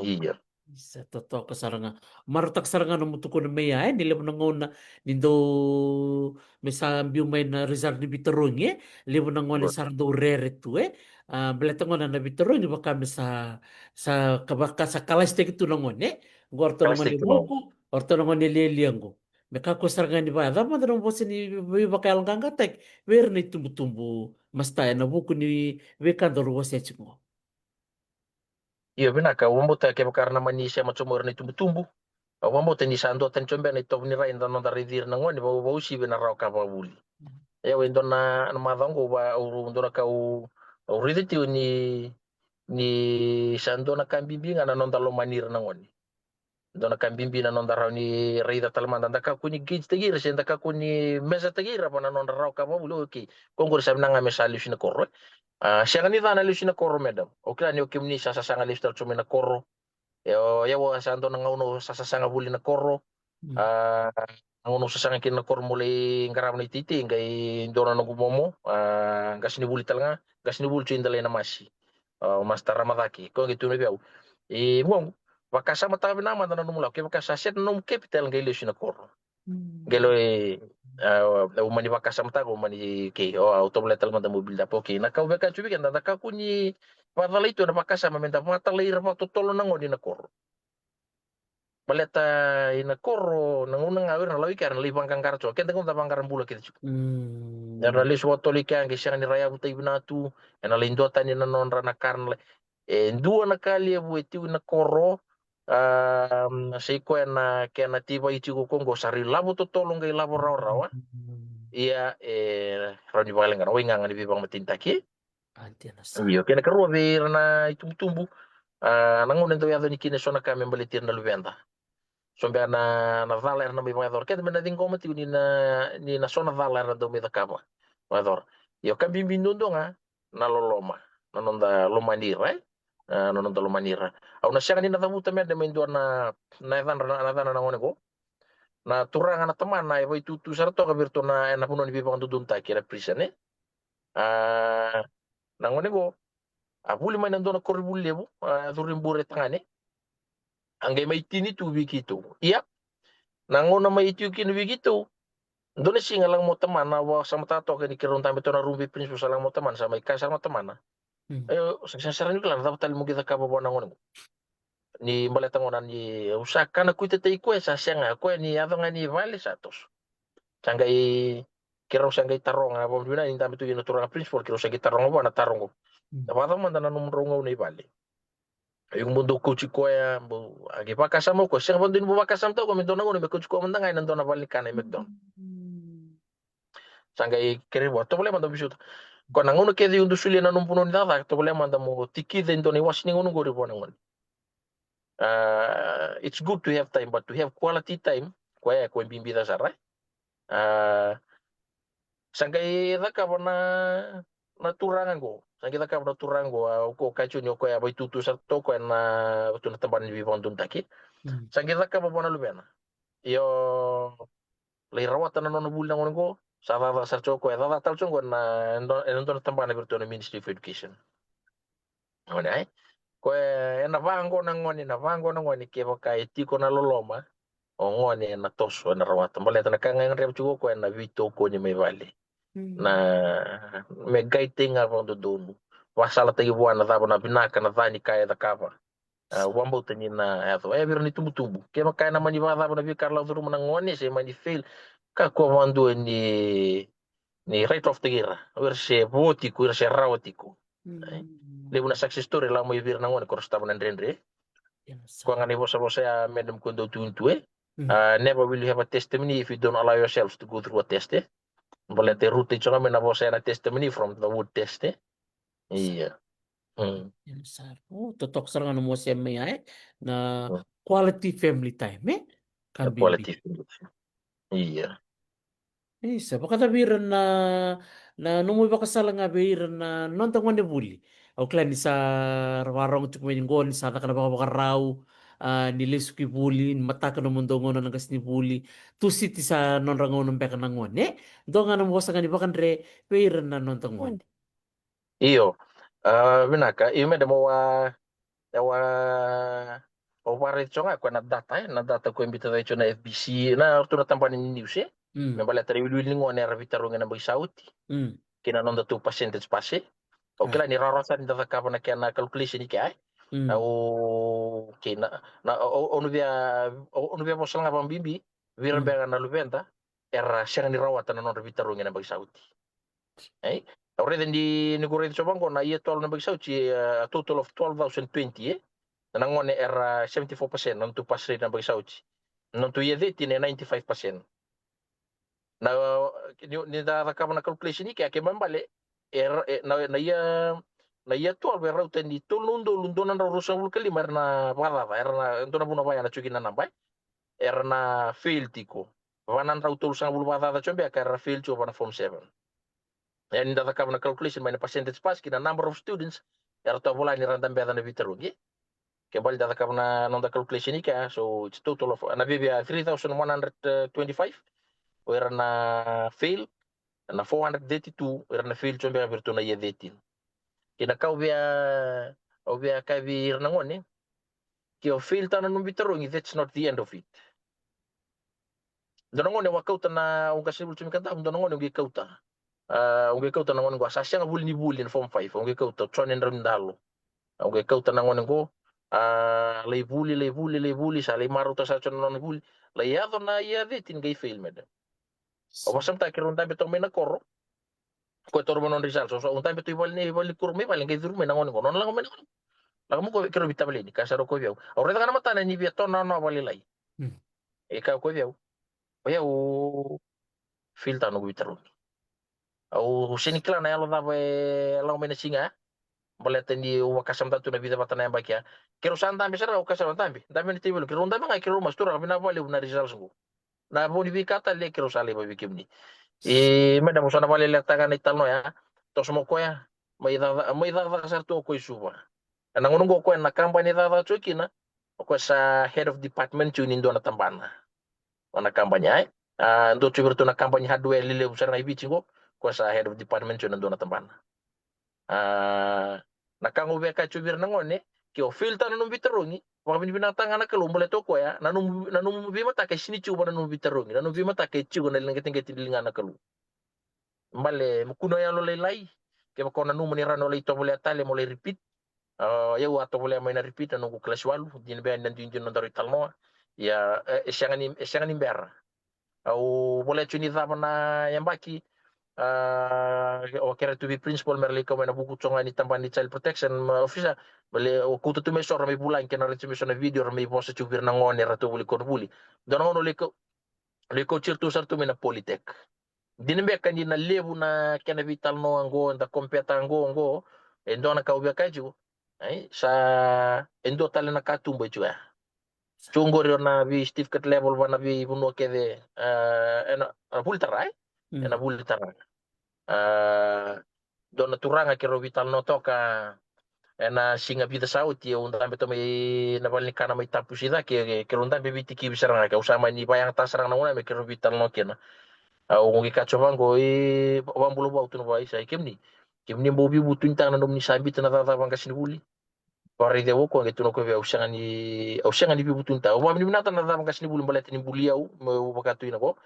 Io. Isa, totoka sara ga. Marautaka sara ga na nomu tukuna mai ya, e, ni levu na gauna ni dau, me sa biu mai na result ni veitarogi, e, levu na gone sa ra dau rere tu, e. A, baleta gona na veitarogi vaka me sa, sa ka, vaka sa kalasitaki tu na gone, e. Qo o ratou na gone vuku, o ratou na gone lialia qo. Me kakua sara ga ni vaya, cava mada na vosa ni veivakayaloqaqataki vei ira na itubutubu, masta, ena vuku ni veika daru wasea tiko qo? Io, vinaka, au vakabauta kevaka era na mani sema tiko mai o ira na itubutubu. Au vakabauta ni sa duatani tiko beka na itovo ni rai eda noda raici ira na gone, vau, vausivi na rawa ka vakavuli. Ia, au e dua na, na macawa qo, au, au dua na ka au, au raica tiko ni, ni sa dua na ka bibi ga na noda lomani ira na gone. Dua na ka bibi na noda rawa ni raica tale mada, da kakua ni gauge-taki ira se da kakua ni measure-taki ira vua na nodra rawa ka vakavuli. Okay, ko qori sa vinaka ga me sa lesu na koro, e. A, sega ni ca na lesu na koro, madam. O kila ni o kemuni sa sasaga lesu tale tiko mai na koro. E, o yau sa dua na gauna au sa sasaga voli na koro. A, na gauna au sasaga kina na koro meu lai qarava na iteitei, qai dua na noqu momo, a, qasenivuli tale ga, qasenivuli tiko i Delainamasi. A, o Masta Ramacake, koya qai tukuna vei au. E, moqu, vakasamataka vinaka mada na nomu lako, kevaka sa set na nomu capital, qai lesu na koro. Qai lo, e, a, au mani vakasamataka, au mani, okay, o, au tovolea tale mada meu build up. Okay, na ka au via kaya tiko vei keda, da kakua ni vakacalai tu ena vakasama me da vakatalai ira vakatotolo na gone ina koro. Baleta ina koro, na gauna ga o ira na lako i kea era na lai vaqaqara tiko, keda gauna da vaqara bula kece tiko. Era na lesu vakatotolo i kea, qai sega ni ra yavutaki vinaka tu, ena lai duatani na nodra na ka ra na lai. E dua na ka levu e tiko ina koro, a, sa i koya na kena teivaki tiko ko qo, sa ra ilavo totolo qai ilavo rawarawa. Ia, e rawa ni vakaleqa na waigaga ni veivakamatenitaki. Io, kena ikarua vei ira na itubutubu, a, na gauna e dau yaco yani kina eso na ka me baleti ira na luveda. So beka na, na cala era na mai vakayacora. Keda me na ciqoma tiko ni na, ni na so na cala era dau mai cakava, vakayacora. Io, ka bibi duadua ga, na loloma, na noda lomani ira, e? A, na noda lomani ira. Au na sega ni na cavuta, madam, e dua na, na yacadra, na, na yacana na gone qo. Na turaga na tamana e vakaitutu sara toka vei iratou na, ena vanua ni veivakadodonutaki, na prison, e? A, na gone qo a vuli mai na dua na koronivuli levu, a, curu i bure tagane. A qai mai tini tu vei keitou. Ia, na gauna mai tiko kina vei keitou, dua na siga lako mai o tamana, vakasamataka toka ni keirau dabe tu ena rumu vei principal, sa lako mai o tamana, sa mai kaya sara mai o tamana. Io, sa sega sara ni kila na cava tale meu qai cakava vua na gone qo. Ni baleta gona ni au sa kana kuitataki koya, sa sega, koya ni yaco ga ni vale sa toso. Sa qai, keirau sa qai taroga, vakavinavinaka ni dabe tu kina na turaga principal, keirau sa qai taroga vua na taro qo. Na vakacava mada na nomudrau gauna i vale? Io, bau dau kauti koya, bau, a qai vakasama o koya, sega vakadua ni bau vakasamataka o koya me dua na gauna me kauti koya mada ga ena dua na vale ni kana e McDonald. Sa qai kerei vua, tovolea mada mo biuta. Koya na gauna kece au dau solia na nomu vanua ni cakacaka, tovolea mada mo tikica e dua na iwase ni gauna qori vua na gone. A, it's good to have time, but to have quality time, koya e koya e bibi ca sara, e. A, sa qai cakava na, na turaga qo. Sa qai cakava na turaga qo, a, o koya kaya tiko ni o koya a vakaitutu sara toka o koya ena, tu na tabana ni veivakadodonutaki. Sa qai cakava vua na luvena. Io, lai rawata na nona vuli na gone qo, sa cakacaka sara tiko o koya, cakacaka tale tiko o koya ena, ena dua na tabana vei iratou na Ministry of Education. Gone, ai. Koya ena vaqo na gone, ena vaqo na gone, kevaka e tiko na loloma, o gone ena toso, ena rawata. Baleta na ka ga e gadreva tiko o koya ena veitokoni mai vale. Na, me guide-taki ga vakadodonu. Vakasalataki vua na cava na vinaka, na ca ni ka e cakava. A, au vakabauta ni na yaco. E, vei ira na itubutubu, kevaka ena mani vakacava na veika era lako curuma na gone se mani fail, kakua vakadua ni, ni write off-taki ira. O ira se vo tiko, ira se rawa tiko. Ai. Levu na success story lako mai vei ira na gone ko ra sotava na dredre. Koya ga na ivosavosa ya, madam, ko dau tukuni tu, e? A, never will you have a testimony if you don't allow yourself to go through a test, e? Baleta e rauta tiko ga mai na vosa ya na testimony from the word test, e? Ia. Totoka sara ga na nomu wasea mai ya, e? Na quality family time, e? Ka bibi. Quality family time. Ia. Isa, vakacava vei ira na, na nomu vakasala ga vei ira na noda gone vuli? Au kila ni sa vakarorogo tiko mai ni qo ni sa caka na vakavakarau, a, ni lesu ki vuli, ni mataka nomudou gauna na qasenivuli. Tusiti sa nodra gauna beka na gone, e? Dua ga na vosa ga ni vakadre vei ira na noda gone. Io. A, vinaka. Io, madam, au a, au a, au vakaraica tiko ga koya na data, e, na data koya e biuta cake tiko na F B C, na, ratou na tabana ni news, e. Me baleta na iwiliwili ni gone era veitarogi ena yabaki sa oti. Kei na nodatou percentage pass, e. Au kila ni rawarawa sara ni da cakava na kena calculation i kea, e. Au, kei na, na, au, au na via, au, au na via vosa ga vakabibi vei ira beka na luveda era sega ni rawata na nodra veitarogi ena yabaki sa oti. E, au raica ni, ni ko raica tiko vaqo na year twelve na yabaki sa oti, e, a total of twelve thousand twenty, e. Na gone era seventy-four percent na nodatou pass rate na yabaki sa oti. Na nodatou year thirteen e ninety-five percent. Na, ni, ni da cakava na calculation i kea, ke mai bale, era, e, na, na year, na year twelve e rauta ni tolu na udolu dua na drau ruasagavulu ka lima era na vakacaca, era na, dua na vuna vaya na tiko kina na naba, e. Era na fail tiko. Va na drau tolusagavulu vakacaca tiko beka era fail tiko va na form seven. Ia ni da cakava na calculation mai na percentage pass ki na number of students era tou a vola ni ra dabeca na veitarogi. Ke bale da cakava na noda calculation i kea, so it's total of, na vevia three thousand one hundred twenty-five o ira na fail, na four hundred thirty-two o ira na fail tiko beka vei iratou na year thirteen. Kei na ka au via, au via kaya vei ira na gone, ke o fail tiko na nomu veitarogi, that's not the end of it. Dua na gone au a kauta na, au qasenivuli tiko mai Kadavu, dua na gone au qai kauta. A, au qai kauta na gone qo, sa sega vuli ni vuli ena form five, au qai kauta, John e Draunidalo. Au qai kauta na gone qo, a, lai vuli, lai vuli, lai vuli, sa lai marauta sara tiko na nona vuli. Lai yaco na year thirteen qai fail, madam. Au vakasamataka keirau dabe toka mai na koro. Koya taura mai na nona results, au dabe toka i vale ni, vale ni koro mai vale, qai curu mai na gone qo, nona lako mai na gone. Lako mai qo, keirau veitavaleni, kaya sara o koya vei au. Au raica ga na matana ni via tonawanawa vakalailai. E kaya o koya vei au, o yau, fail tiko na noqu veitarogi. Au sega ni kila na yalo cava e lako mai na siga ya. Baleta niu vakasamataka tu na vica vata na yabaki ya. Keirau sa dabe sara, au kaya sara, dabe, dabe na tevelu, keirau dabe ga, keirau masu, turaga, vinaka vakalevu na results qo. Na vo ni veika tale keirau sa laiva vei kemuni. E, madam, au sa na vakalailaitaka na italanoa ya. Toso mai o koya, mai cakacaka, mai cakacaka sara tu o koya i Suva. Ena gauna qo o koya na kabani e cakacaka tiko kina, o koya sa head of department tiko ni dua na tabana. O na kabani ya, e. A, dua tiko vei iratou na kabani hardware lelevu sara ga i Viti qo, o koya sa head of department tiko na dua na tabana. A, na ka ga au via kaya tiko vei ira na gone, ke o fail tiko na nomu veitarogi, vakavinavinakataka ga na Kalou baleta o koya, na nomu, na nomu veimataka e sega ni tiko vua na nomu veitarogi, na nomu veimataka e tiko na liga, qeteqete ni ligana na Kalou. Bale, mo kune o yalo lailai, kevaka o nanuma ni rawa ni o lai tovolea tale mo lai repeat. A, o yau a tovolea mai na repeat na noqu kalasi walu, dina beka ni na duidui na nodaru italanoa. Ia, e, e sega ni, e sega ni bera. Au volai tu ni cava na yabaki, a, au kerea tu vei principal me ra lai kau mai na vuku tiko ga ni tabana ni child protection, ma officer, me lai, au kauta tu mai so ra mai vulagi kei na raica tu mai so na video ra mai vosa tu vei ira na gone ratou vuli koronivuli. Dua na gauna au lai kau, lai kauti iratou sara tu mai na Polytech. Dina beka ni na levu na kena veitalanoa qo, da compare-taka qo, qo, e dua na ka au via kaya tiko, ai, sa, e dua tale na katuba e tiko ya. Tiko qori na vei certificate level va na veivanua kece, e, ena, ena vuli tara, e? Ena vuli tara. A, dua na turaga keirau veitalanoa toka ena siga vica sa oti, au dabe toka mai na vale ni kana mai Tapusi cake, keirau dabe veitikivi sara ga, ke au sa mani vakayagataka sara ga na gauna me keirau veitalanoa kina. Au qai kaya tiko vaqo, e, vakabula vua, au tukuna vua, isa, kemuni, kemuni bau veivutunitaka na nomuni sa biuta na cakacaka vaqasenivuli. Vakaraici au o koya, qai tukuna o koya vei au, au sega ni, au sega ni veivutunitaka. Au vakavinavinakataka na cakacaka vaqasenivuli baleta ni buli au meu vaka tu kina qo.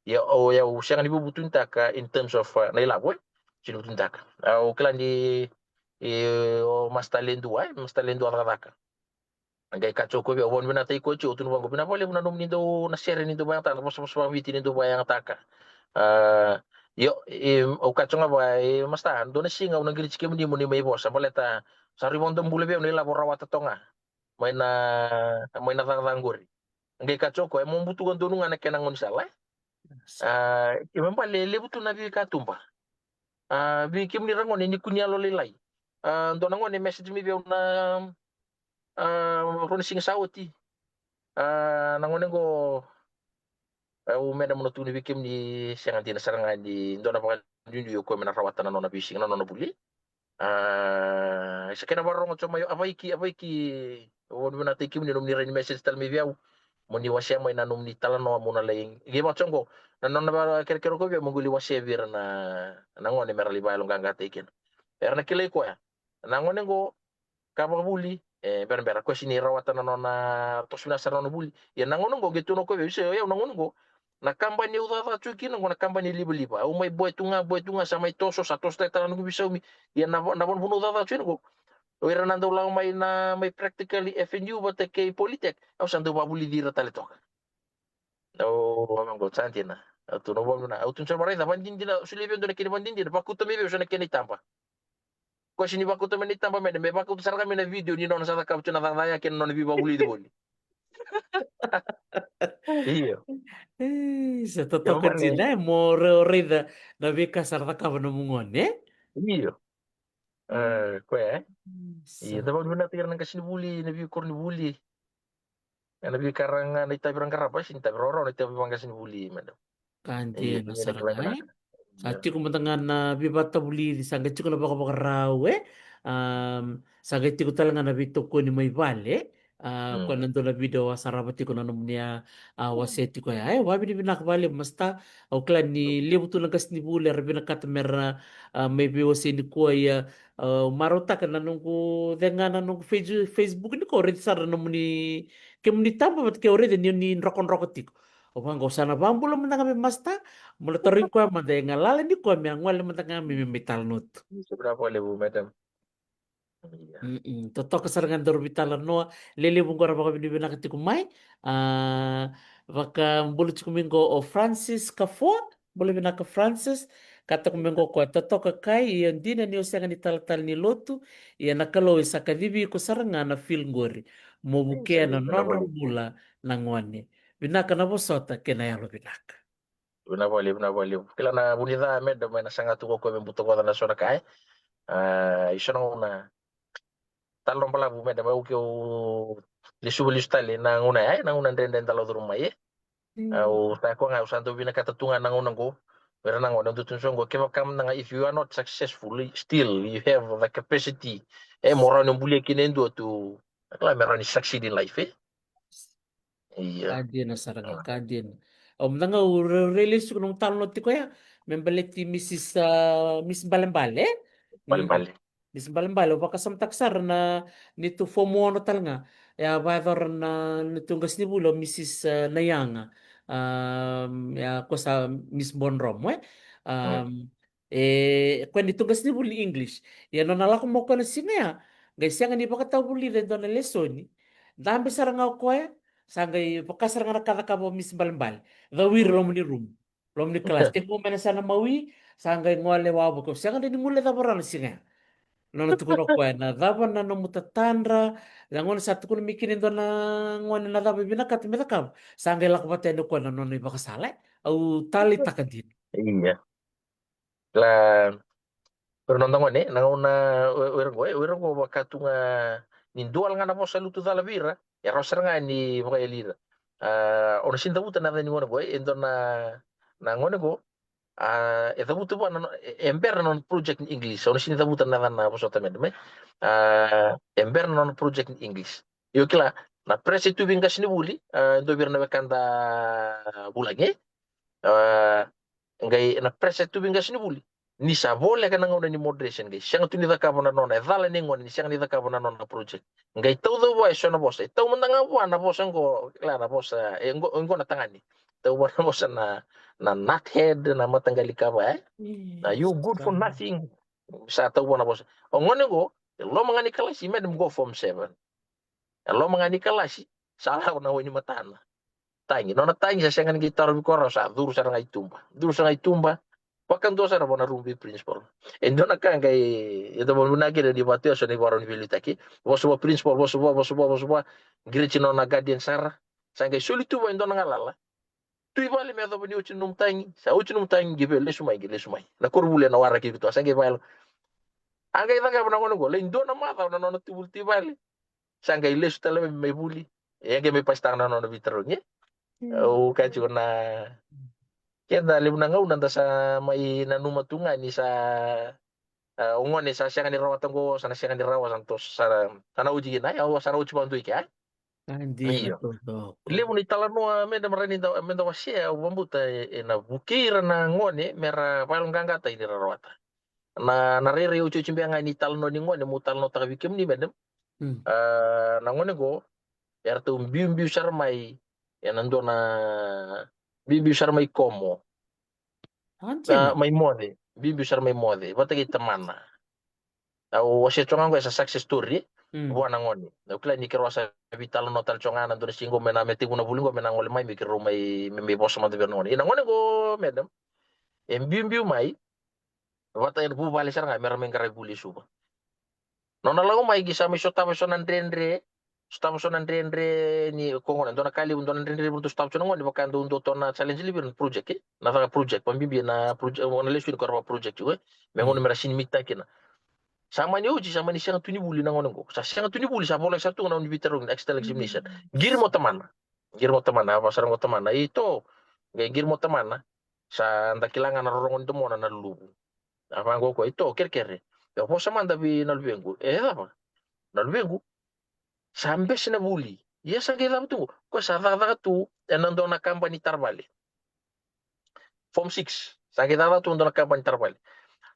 Ia au, au sega ni veivutunitaka in terms of, a, na ilavo, e. Sega ni vutunitaka. Au kila ni, e, o Master Ledu, e, Master Ledu a cakacaka. Qai kaya tiko o koya vei au, au vakavinavinakataki koya tiko, au tukuna vaqo, vinaka vakalevu na nomuni dau, na sere ni dau vakayagataka, na vosavosa vakaviti ni dau vakayagataka. A, io, e, au kaya tiko ga vua, e, Master, dua na siga au na qiriti kemuni mo ni mai vosa baleta sa rui vakadobula vei au na ilavo au rawata toka ga mai na, mai na cakacaka qori. Qai kaya tiko o koya, e, mo butuka donu ga na kena gaunisala, e. A, kena ibalebale e levu tu na veikatuba. A, vei kemuni ra gone ni kune yalo lailai. A, dua na gone message mai vei au na, a, rua na siga sa oti. A, na gone qo, Au meda mo na tukuni vei kemuni, sega dina sara ga ni dua na vakaduidui o koya me na rawata na nona veisiga, na nona vuli. A, sa kena vakarorogo tiko mai, a vaiki, a vaiki, au vakavinavinakataki kemuni nomuni rai ni message tale mai vei au. Mo ni wasea mai na nomuni talanoa mo na lai. Qai vaka tiko qo, na nona vakakerekere ko vei au mo qai lai wasea vei ira na, na gone me ra lai vayaloqaqataki kina. Era na kilai koya. Na gone qo, ka vakavuli, e, berabera, koya sini rawata na nona, toso vinaka sara na nona vuli. Ia na gauna qo, qai tukuna o koya vei au, se o yau na gauna qo, na kabani au caca tu kina qo na kabani e livaliva. Au mai boe tu ga, boe tu ga, sa mai toso, sa toso tale tale na noqu veisaumi. Ia na va-, na vanua au caca tu kina qo, o ira na dau lako mai na, mai practical i F N U vata kei Polytech, au sa dau vakavulici ira tale toka. Au, au qo, sa dina. Au tu na vanua, au tu na so na raica, vadinadina, solia vei au dua na kena vadinadina, vakauta mai vei au so na kena itaba. Koya sini vakauta mai na itaba, me, me vakauta sara ga mai na video ni nona sa cakava tu na cakacaka ya kei na nona veivakavulici voli. Io. E, sa totoka dina, e, mo ra-, raica na veika sa ra cakava nomu gone, e? Io. E, koya, e? Mm, io, sa da vakavinavinakataki ira na qasenivuli, na veikoroni vuli. Ena veika ra ga na itavi ra qarava, sini itavi rawarawa na itavi vaqasenivuli, madam. Ka dina sara ga, e? Sa tiko mada ga na veivatavulici, sa qai tiko na vakavakarau, e? Am, sa qai tiko tale ga na veitokoni mai vale, a, koya na dua na video a sarava tiko na nomuni a, a, wasea tiko ya. E, vakavinavinaka vakalevu, Masta. Au kila ni levu tu na qasenivuli era vinakata me ra, a, mai veiwasei nikua, ia, a, au marautaka na noqu cega na noqu Face-, Facebook nikua, au raica sara na nomuni, kemuni taba vata kei au raica ni, ni drokadroka tiko. Au vaqo, au sa na vakabula mada ga vei Masta, mo na tarogi koya mada e galala nikua me a gole mada ga me, me, me talanoa tu. Io, sa vinaka vakalevu, madam. Io. Mm-mm. Totoka sara ga daru veitalanoa, lelevu qo ra vakavinavinaka tiko mai. A, vakabula tiko mai qo o Francis Kafua, bula vinaka Francis, ka toka mai qo o koya, totoka Kai, ia dina ni o sega ni talatala ni lotu, ia na Kalou e sa kacivi iko sara ga na field qori, mo vukea na nodra bula na gone. Vinaka na vosota kei na yalovinaka. Vinaka vakalevu, vinaka vakalevu. Kila na vunica, madam, ena saga tu o koya me butakoca na so na ka, e. A, i so na gauna, talo balavu, madam, au ke au lesuva lesu tale na gauna ya, e, na gauna dredre da laucuru mai, e. Mm. Au sa koya ga, au sa dau vinakata tu ga na gauna qo. Vei ira na gone, au dau tukuna so qo, kevaka mada ga, if you are not successful, still you have the capacity, e, mo rawa ni bulia kina e dua tu. Kila me rawa ni succeed in life, e. Io. Ka dina sara ga, ka dina. Au mada ga au re-, railesuka nomu talanoa tiko ya me baleti Mrs, a, Miss Balebale, e? Balebale. Miss Balebale, au vakasamataka sara na neitou fomu ono tale ga. E a vakayacora na neitou qasenivuli o Mrs, a, Naiyaga. A, e a koya sa Miss Bonomo, e? A, e, koya neitou qasenivuli English. Ia nona lako mai o koya na siga ya, qai sega ni vakatavulica e dua na lesoni. Dabe sara ga o koya, sa qai vaka sara ga na ka cakava o Miss Balebale. Cau ira loma ni rumu, loma ni kalasi. Tekivu mai na yasana mawi, sa qai gole wavoki. Au sega dau ni guilecava rawa na siga ya. Nona tukuna o koya, na cava na nomu tatadra, na gauna sa tukuna mai kina e dua na gone na cava e vinakata me cakava, sa qai lako vata yani o koya na nona ivakasala, e. Au taleitaka dina. Io. Kila, o ira na noda gone, na gauna, o, o ira qo, o ira qo vaka tu ga ni dua wale ga na vosa lutu cala vei ira, e rawa sara ga ni vakayali ira. A, o na sini cavuta na yaca ni gone qo, e dua na, na gone qo, a, e cavuta vua na no-, e, e bera na nona project ni English, o na sini cavuta na yaca na vosota, madam, e. A, e bera na nona project ni English. Io, kila, na pressure tu vei qasenivuli, a, e dua vei ira na wekada vulagi, e. A, qai na pressure tu vei qasenivuli. Ni sa voleka na gauna ni moderation, qai sega tu ni cakava na nona, e cala ni gone ni sega ni cakava na nona project. Qai tauca vua e so na vosa, e tau mada ga vua na vosa qo, kila na vosa, e qo, e qo na tagane. Tau vua na vosa na, na nuthead, na mataqali kava, e? Na you good for nothing. Sa tau vua na vosa. O gone qo, e loma ga ni kalasi, madam, qo form seven. E loma ga ni kalasi, sa lako na wai ni matana. Tagi, nona tagi sa sega ni qai tarovi koya rawa, sa curu sara ga i tuba. Curu sara ga i tuba. Vakadua sara vua na rumu vei principal. E dua na ka qai, e dua vua na kena ni vatu ya so na ivakarau ni veiliutaki. Vosa vua principal, vosa vua, vosa vua, vosa vua. Qiriti nona guardian sara. Sa qai soli tu vua e dua na galala. Tu i vale me yacova ni oti nomu tagi. Sa oti nomu tagi, qai via lesu mai, qai lesu mai. Na koronivuli ena waraki vei tua, sa qai vayalo. A qai cakava na gone qo, lai dua na macawa na nona tu vuli tu i vale. Sa qai lesu tale mai, mai vuli. E qai mai pasitaka na nona veitarogi. Au kaya tiko na, keda levu na gauna da sa mai nanuma tu ga ni sa, a, o gone sa sega ni rawata qo, sa na sega ni rawa, sa na toso, sa na, sa na oti kina, e, au sa na oti vakadua i ke, e. Io. Levu ni talanoa me da maraini da, me da wasea, au vabauta e, e na vukei ira na gone me ra vayaloqaqataki ni ra rawata. Na, na rairai otioti beka ga ni talanoa ni gone, meu talanoataka vei kemuni, madam. A, na gone qo, eratou biubiu sara mai ena dua na, biubiu sara mai Komo. A, mai Moce, biubiu sara mai Moce vata kei tamana. Au wasea tiko ga qo e sa success story vua na gone. Au kila ni keirau a sa veitalanoa tale tiko ga na dua na siga qo me na, me tekivu na vuli qo me na gole mai me keirau mai, me, me vosa mada vei ira na gone. Ia na gone qo, madam, e biubiu mai vata ena vuvale sara ga me ra mai qaravi vuli e Suva. Nona lako mai qai sa mai sotava eso na dredre, sotava eso na dredre ni ko gone, dua na ka levu, dua na dredre levu dau sotava tiko na gone, vaka dau dua tu na challenge levu na project, e? Na caka project, vakabibi na project, na lesoni ko ra vaka project, e? Me gone me ra sini mita kina. Sa mani oti, sa mani sega tu ni vuli na gone qo. Sa sega tu ni vuli, sa volai sara tu ga na nona veitarogi na external examination. Qiri mo tamana. Qiri mo tamana, a vaka sara qo tamana. Ito, qai qiri mo tamana. Sa da kila ga na rorogo ni domona na luluvu. A vaqo o koya, ito, kerekere. E vosa mada vei na luvequ. E cava? Na luvequ, sa bese na vuli. Ia sa qai cava tu qo? Koya sa cakacaka tu ena dua na kabani taravale. Form six. Sa qai cakacaka tu ena dua na kabani taravale.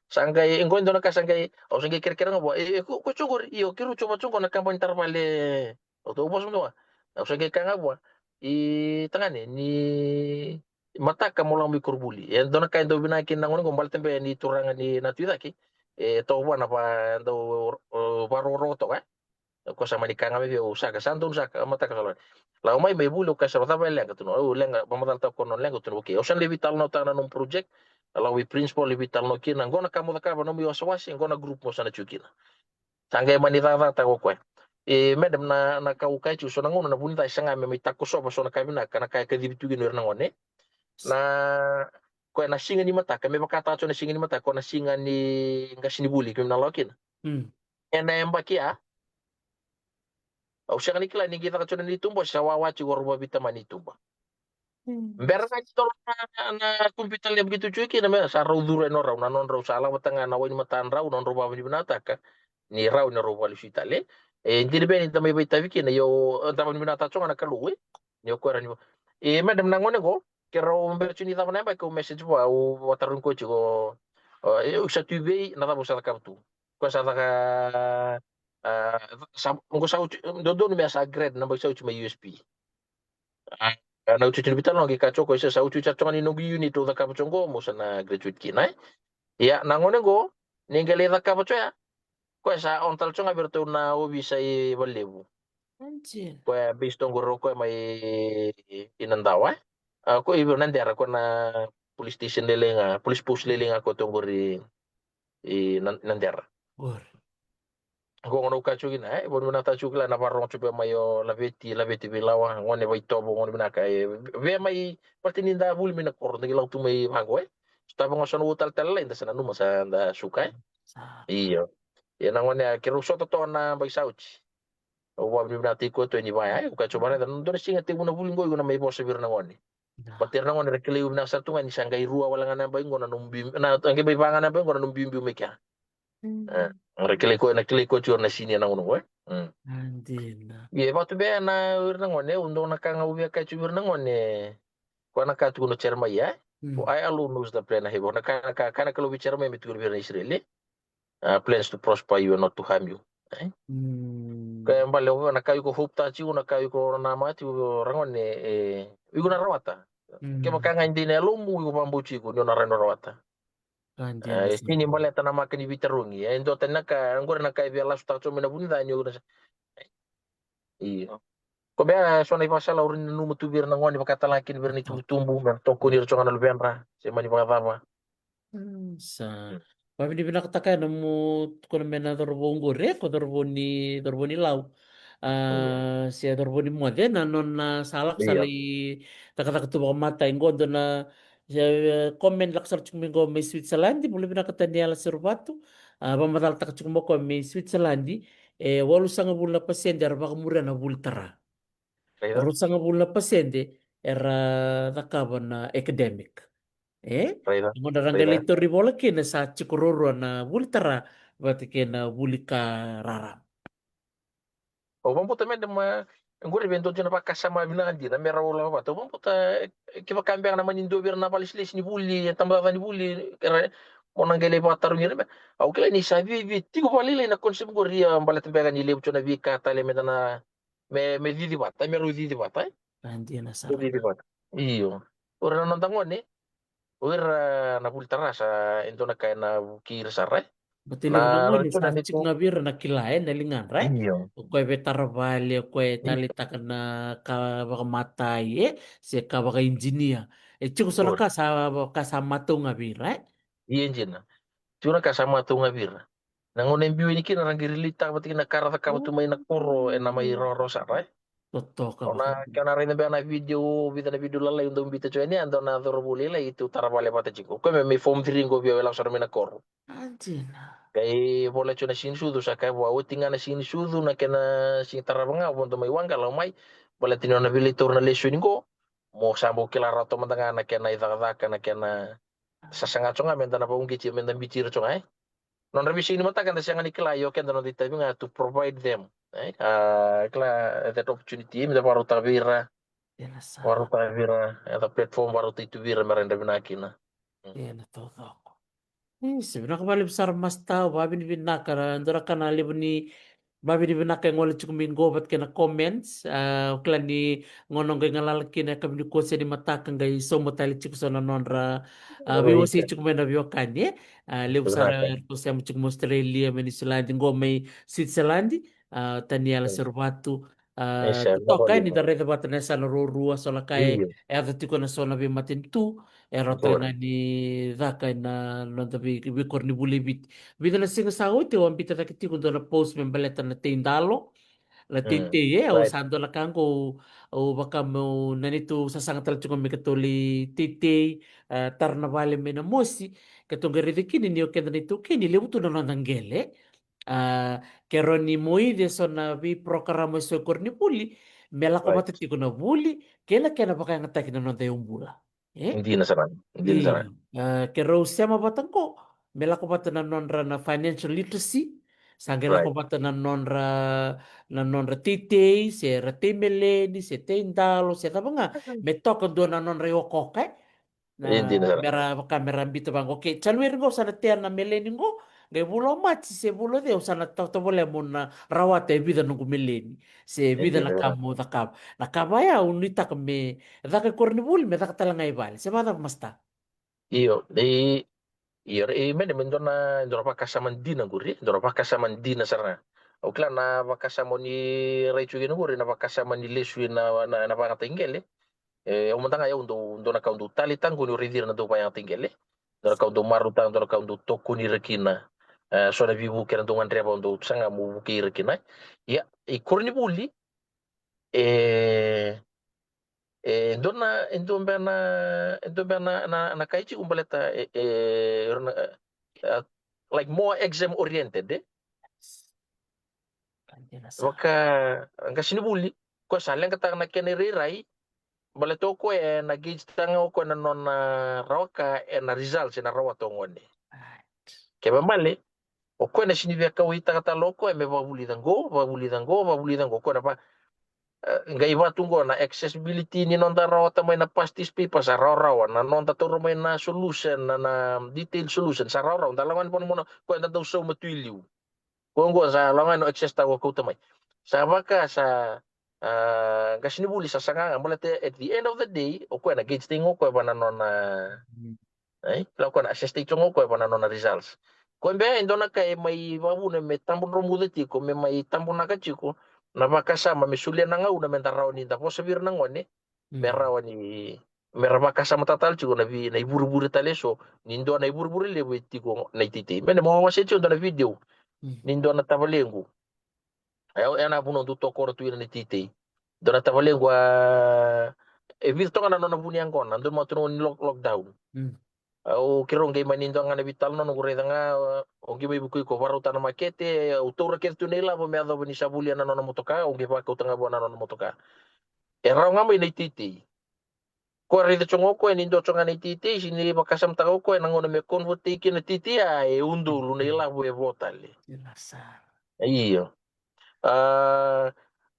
Sa qai, e qo e dua na ka sa qai, au sa qai kerekere ga vua. E, e, ko, ko tiko qori, io, keirau tiko vata tiko qo na kabani taravale. Au, au vosa mada vua. Au sa qai kaya ga vua, i tagane, ni mataka mo lako mai koronivuli. E dua na ka e dau vinaka kina na gone qo baleta beka ni turaga ni na tu i cake. E toka vua na va, dau, o, vakarogorogo toka, e. Ko sa mani kaya ga mai vei au, saka, sa donu saka, mataka sa lako. Lako mai, mai vuli, au kaya sara, cava e leqa? Tukuna, au leqa, vakamacalataka ko na nona leqa, tukuna, okay. Au sa na lai veitalanoataka na nomu project, lako vei principal, lai veitalanoa kina, qo na ka mo cakava, nomu iwasewase, qo na group mo sa na tiko kina. Sa qai mani cakacakataka o koya. E, madam, na, na ka au kaya tiko, so na gauna na vunitaka e saga me mai takosova so na ka vinaka, na ka e kacivi tu kina o ira na gone. Na, koya na siga ni mataka, me vakataka tiko na siga ni mataka, koya na siga ni qasenivuli, keimami na lako kina. Ena yabaki ya, au sega ni kila ni qai caka tiko na neitou bose, sa wawa tiko, rau vaveitamani i tuba. Bera ga ni toro na, na computer lab keitou tiko kina, me sa rau curu yani o rau, na nodrau sa lavata ga na wainimatadrau, nodrau vakavinavinakataka ni rau, ni rau vakalesui tale. E dina beka ni da mai vakaitavi kina, io, da vakavinavinakataka tiko ga na Kalou, e. Ni o koya ra ni va-, e, madam, na gone qo, keirau bera tiko ni cava na yabaki, au message vua, au vakatarogi koya tiko, e, o sa tu i vei, na cava o sa cakava tu. Koya sa caka, a, sa, qo sa oti, dodonu me sa grade na yabaki sa oti mai U S P. A, a, na iotioti ni veitalanoa qai kaya tiko o koya, sa, sa iotioti sara tiko ga ni noqu unit au cakava tiko qo, mo sa na graduate kina, e. Ia, na gone qo, ni qai lai cakava tiko ya, koya sa on tale tiko ga vei iratou na ovisa i Valelevu. Koya base tiko qori o koya mai i Nadawa, e. A, koya i Nadera, koya na police station lailai ga, police post lailai ga koya tiko qori i Na-, Nadera. Qo gauna au kaya tiko kina, e, vakavinavinakataka tiko, kila na vakarorogo tiko beka mai o Laveti, Laveti Veilawa, gone vaitovo, gone vinaka, e, via mai, baleta ni da vuli mai na koro, da qai lako tu mai vaqo, e. Sotava ga so na ua taletale lalai, da sa nanuma sa da suka, e. Io. Ia na gone ya, keirau sota toka na yabaki sa oti. Au vakavinavinakataki koya tu yani vaya, e, au kaya tiko, vakaraica, dua na siga tekivu na vuli qo, iko na mai vosa vei ira na gone. Baleta ira na gone era kilai au vinaka sara tu ga ni sa qai rua wale ga na yabaki qo na nomu biu, na, qai mai va ga na yabaki qo na nomu biubiu mai kea. E, era kilai koya, na kilai koya tiko na senior na gauna qo, e. Ia, e vaka tu beka na, o ira na gone, au dua na ka ga au via kaya tiko vei ira na gone, koya na ka tukuna o Jeremaia, e. For I alone knows the plan I have. Na ka, na ka, ka na Kalou vei Jeremaia me tukuna vei ira na Isireli, e. A, plans to prosper you and not to harm you. E? Ke bale, o na ka iko hope taka tiko, na ka iko namaka tiko, ragone, e, iko na rawata. Kevaka ga e dina e yalomu, iko vakabauti iko ni o na rawa ni o rawata. E, sini baleta na maka ni veitarogi. E dua tani na ka, oqori na ka e via lasutaka tiko mai na vunica ni o na sa. Io. Ko bea so na ivakasala au rawa ni nanuma tu vei ira na gone, vakatalega kina vei ira na itubutubu, me ra tokoni ira tiko ga na luvedra, se mani vakacava. Sa vakavinavinakataka na nomu tukuna mai na cauravou oqori, e, ko cauravou ni, cauravou ni Lau. A, se cauravou ni Moce, na nona sa lako sa lai cakacaka tu vakamatai qo, dua na, e, comment lako sara tiko mai qo mai Switzerland, bula vinaka Taniela Seruvatu. A, vakamacalataka tiko mai o koya mai Switzerland, e, walusagavulu na pasede era vakamuria na vuli tara. Ruasagavulu na pasede era cakava na academic. E? Raica. Gauna ra qai lai tauri vola kina sa tiko ruarua na vuli tara vata kei na vuli ka rarama. Au vakabauta me da ma qori vei dua tiko na vakasama vinaka dina me rau lako vata. Au vakabauta, e, kevaka beka na mani dua vei ira na valesilesi ni vuli, e tabacakacaka ni vuli, era mo na qai lai vakatarogi ira me. Au kila ni sa viavia tiko vakalailai na concept qori, a, baleta beka ni levu tiko na veika tale me da na, me, me cici vata, me rau cici vata, e? A, dina sara. Rau cici vata. Io. O ira na noda gone, o ira na vuli tara sa e dua na ka ena vukei ira sara, e? Baleta ni na vuna gone sa tiko ga vei ira na kila, e, na ligadra, e? Io. O koya e veitaravale, o koya e taleitaka na ka vakamatai, e? Se ka vakainjinia. E tiko so na ka sa, ka sa matau ga vei ira, e? Ia dina. Tiko na ka sa matau ga vei ira. Na gauna e biu yani kina ra qai relate-taka vata kina na ka ra cakava tu mai na koro, ena mai rawarawa sara, e? Totoka. Au na, ke au na raica beka na video, vica na video lalai au dau biuta tiko yani, a dua na cauravou lailai tu tara vale vata tiko. Koya me mai form three qo via lako sara mai na koro. A dina. Qai vola tiko na siga ni sucu, sa kaya vua, oti ga na siga ni sucu, na kena siga tarava ga, au vodo mai Waqala, au mai, baleta ni au na via lai taura na lesoni qo, mo sa bau kila rawa toka mada ga na kena icakacaka, na kena sasaga tiko ga me da na vakauqeti, me da biuti ira tiko ga, e? Nodra veisiga ni mataka eda sega ni kila, io keda noda itavi ga to provide them, e? A, kila that opportunity me da vakarautaka vei ira. Dina sara. Vakarautaka vei ira, e, the platform vakarautaki tu vei ira me ra yadra vinaka kina. Mm. Dina taucoko. Io, se vinaka vakalevu sara Master, au vakavinavinaka, ra dua na ka na levu ni vakavinavinaka e gole tiko mai qo vata kei na comments. A, au kila ni gauna qai galala kina e yakavi nikua se ni mataka qai sauma tale tiko so na nodra, a, veiwasei tiko mai na veiwekani, e? A, levu sara era tou sema tiko mai Australia, mai Niusiladi, qo mai Switzerland, a, Taniela Seruvatu, a, totoka, e, ni da raica vata na yasana ruarua, so na ka e yaco tiko na so na veimatanitu, e rawa tale ga ni caka ena noda vei, veikoronivuli e Viti. Vica na siga sa oti au a biuta cake tiko dua na post me baleta na teidalo, na teitei, e, au sa dua na ka qo, au vaka meu na neitou sasaga tale tiko me keitou lai teitei, e, tara na vale mai na mosi, keitou qai raica kina ni o keda na iTaukei ni levu tu na noda qele. A, ke rawa ni moici eso na veiprokarama eso e koronivuli me lako vata tiko na vuli kei na kena vakayagataki na noda yaubula. E? Dina sara, dina sara. Io. A, ke rau sema vata qo me lako vata na nodra na financial literacy, sa qai lako vata na nodra, na nodra teitei, se ra tei meleni, se tei dalo, se cava ga, me toka dua na nodra iokaoka, e? Na, e dina sara. Me ra vaka me ra biuta vaqo, okay, January qo sa na tea na meleni qo, qai vula o Maji se vula o cei au sa na tovotovolea meu na rawata e vica noqu meleni se vica na ka meu cakava. Na ka vaya au nuitaka me caka e koronivuli me caka tale ga i vale, se vakacava Master? Io, e, io, e, me, me dua na, dua na vakasama dina qori, dua na vakasama dina sara ga. Au kila na vakasama o ni rai tu kina qori, na vakasama ni lesu ina, na, na vakayagataki qele. E, au mada ga au dau, dua na ka au dau taleitaka qo niu raici ira na dau vakayagataki qele. Dua na ka au dau marautaka, dua na ka au dau tokoni ira kina. E, so na veivuke era dau gadreva au dau saga meu vukei ira kina. Ia, e koronivuli, e, e dua na, e dua beka na, e dua beka na, na, na ka e tiko baleta, e, e, ira na, e, like more exam oriented, e? Vaka, qasenivuli, koya sa leqataka na kena irairai, baleta o koya ena gauge-taka ga o koya na nona rawa ka ena results ena rawata o gone. Kena ibalebale, o koya na sega ni via kauwaitaka tale o koya me vakavulica qo, vakavulica qo, vakavulica qo, o koya na va, e, qai vaka tu qo na accessibility ni noda rawata mai na past test paper sa rawarawa, na noda taura mai na solution, na, na detailed solution sa rawarawa, da lako ga ni vanua mona, koya da dau sauma tu i liu. Koya qo sa lako ga ni access-taka o kauta mai. Sa vaka sa, a, qasenivuli sa saga ga, baleta at the end of the day, o koya na gauge-taki ga o koya vaka na nona, e, kila o koya na assess-taki ga o koya vaka na nona results. Koya beka e dua na ka e mai vakavuna me tabu dromuca tiko, me mai tabonaka tiko na vakasama me solia na gauna me da rawa ni da vosa vei ira na gone, me rawa ni, me ra vakasamataka tale tiko na vei, na ivurevure tale eso, ni dua na ivurevure levu e tiko na iteitei. Me na mo wasea tiko dua na video ni dua na tavalequ. E, ena vanua dau tokoro tu ina na iteitei. Dua na tavalequ, a, e vica toka na nona vu ni yaqona, dua mai tu na gauna ni lock-, lockdown. Au, keirau qai mani dua ga na veitalanoa, noqu raica ga, au qai mai vukei koya, vakarautaka na makete, au taura kece tu na ilavo me yacova ni sa volia na nona motoka, au qai vakauta ga vua na nona motoka. E rawa ga mai na iteitei. Ko raica tiko ga o koya ni dua tiko ga na iteitei, sega ni vakasamataka o koya na gauna me convert-i kina na iteitei, a, e udolu na ilavo e vo tale. Io. A,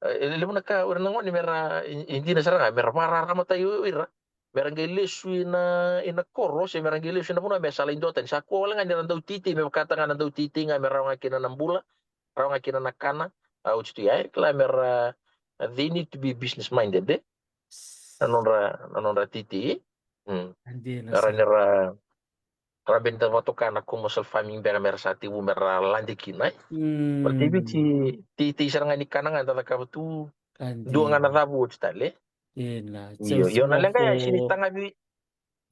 e levu na ka o ira na gone mera, e, e dina sara ga mera vakararamataki o ira. Mera qai lesu ina, ina koro, se mera qai lesu ina vanua me sa lai duatani. Sa kua wale ga ni ra dau iteitei, me vakataka ga na dau iteitei ga me rawa ga kina na bula, rawa ga kina na kana. A, oti tu ya, e kila mera, they need to be business minded, e? Na nodra, na nodra iteitei. Mm. Era ni ra, ra beka ni da vakatoka na commercial farming beka mera sa tekivu mera lade kina, e? Baleta i Viti, iteitei sara ga ni kana ga da cakava tu. Dua ga na cavu oti tale. Io, io, na leqa ya sega ni tagavi.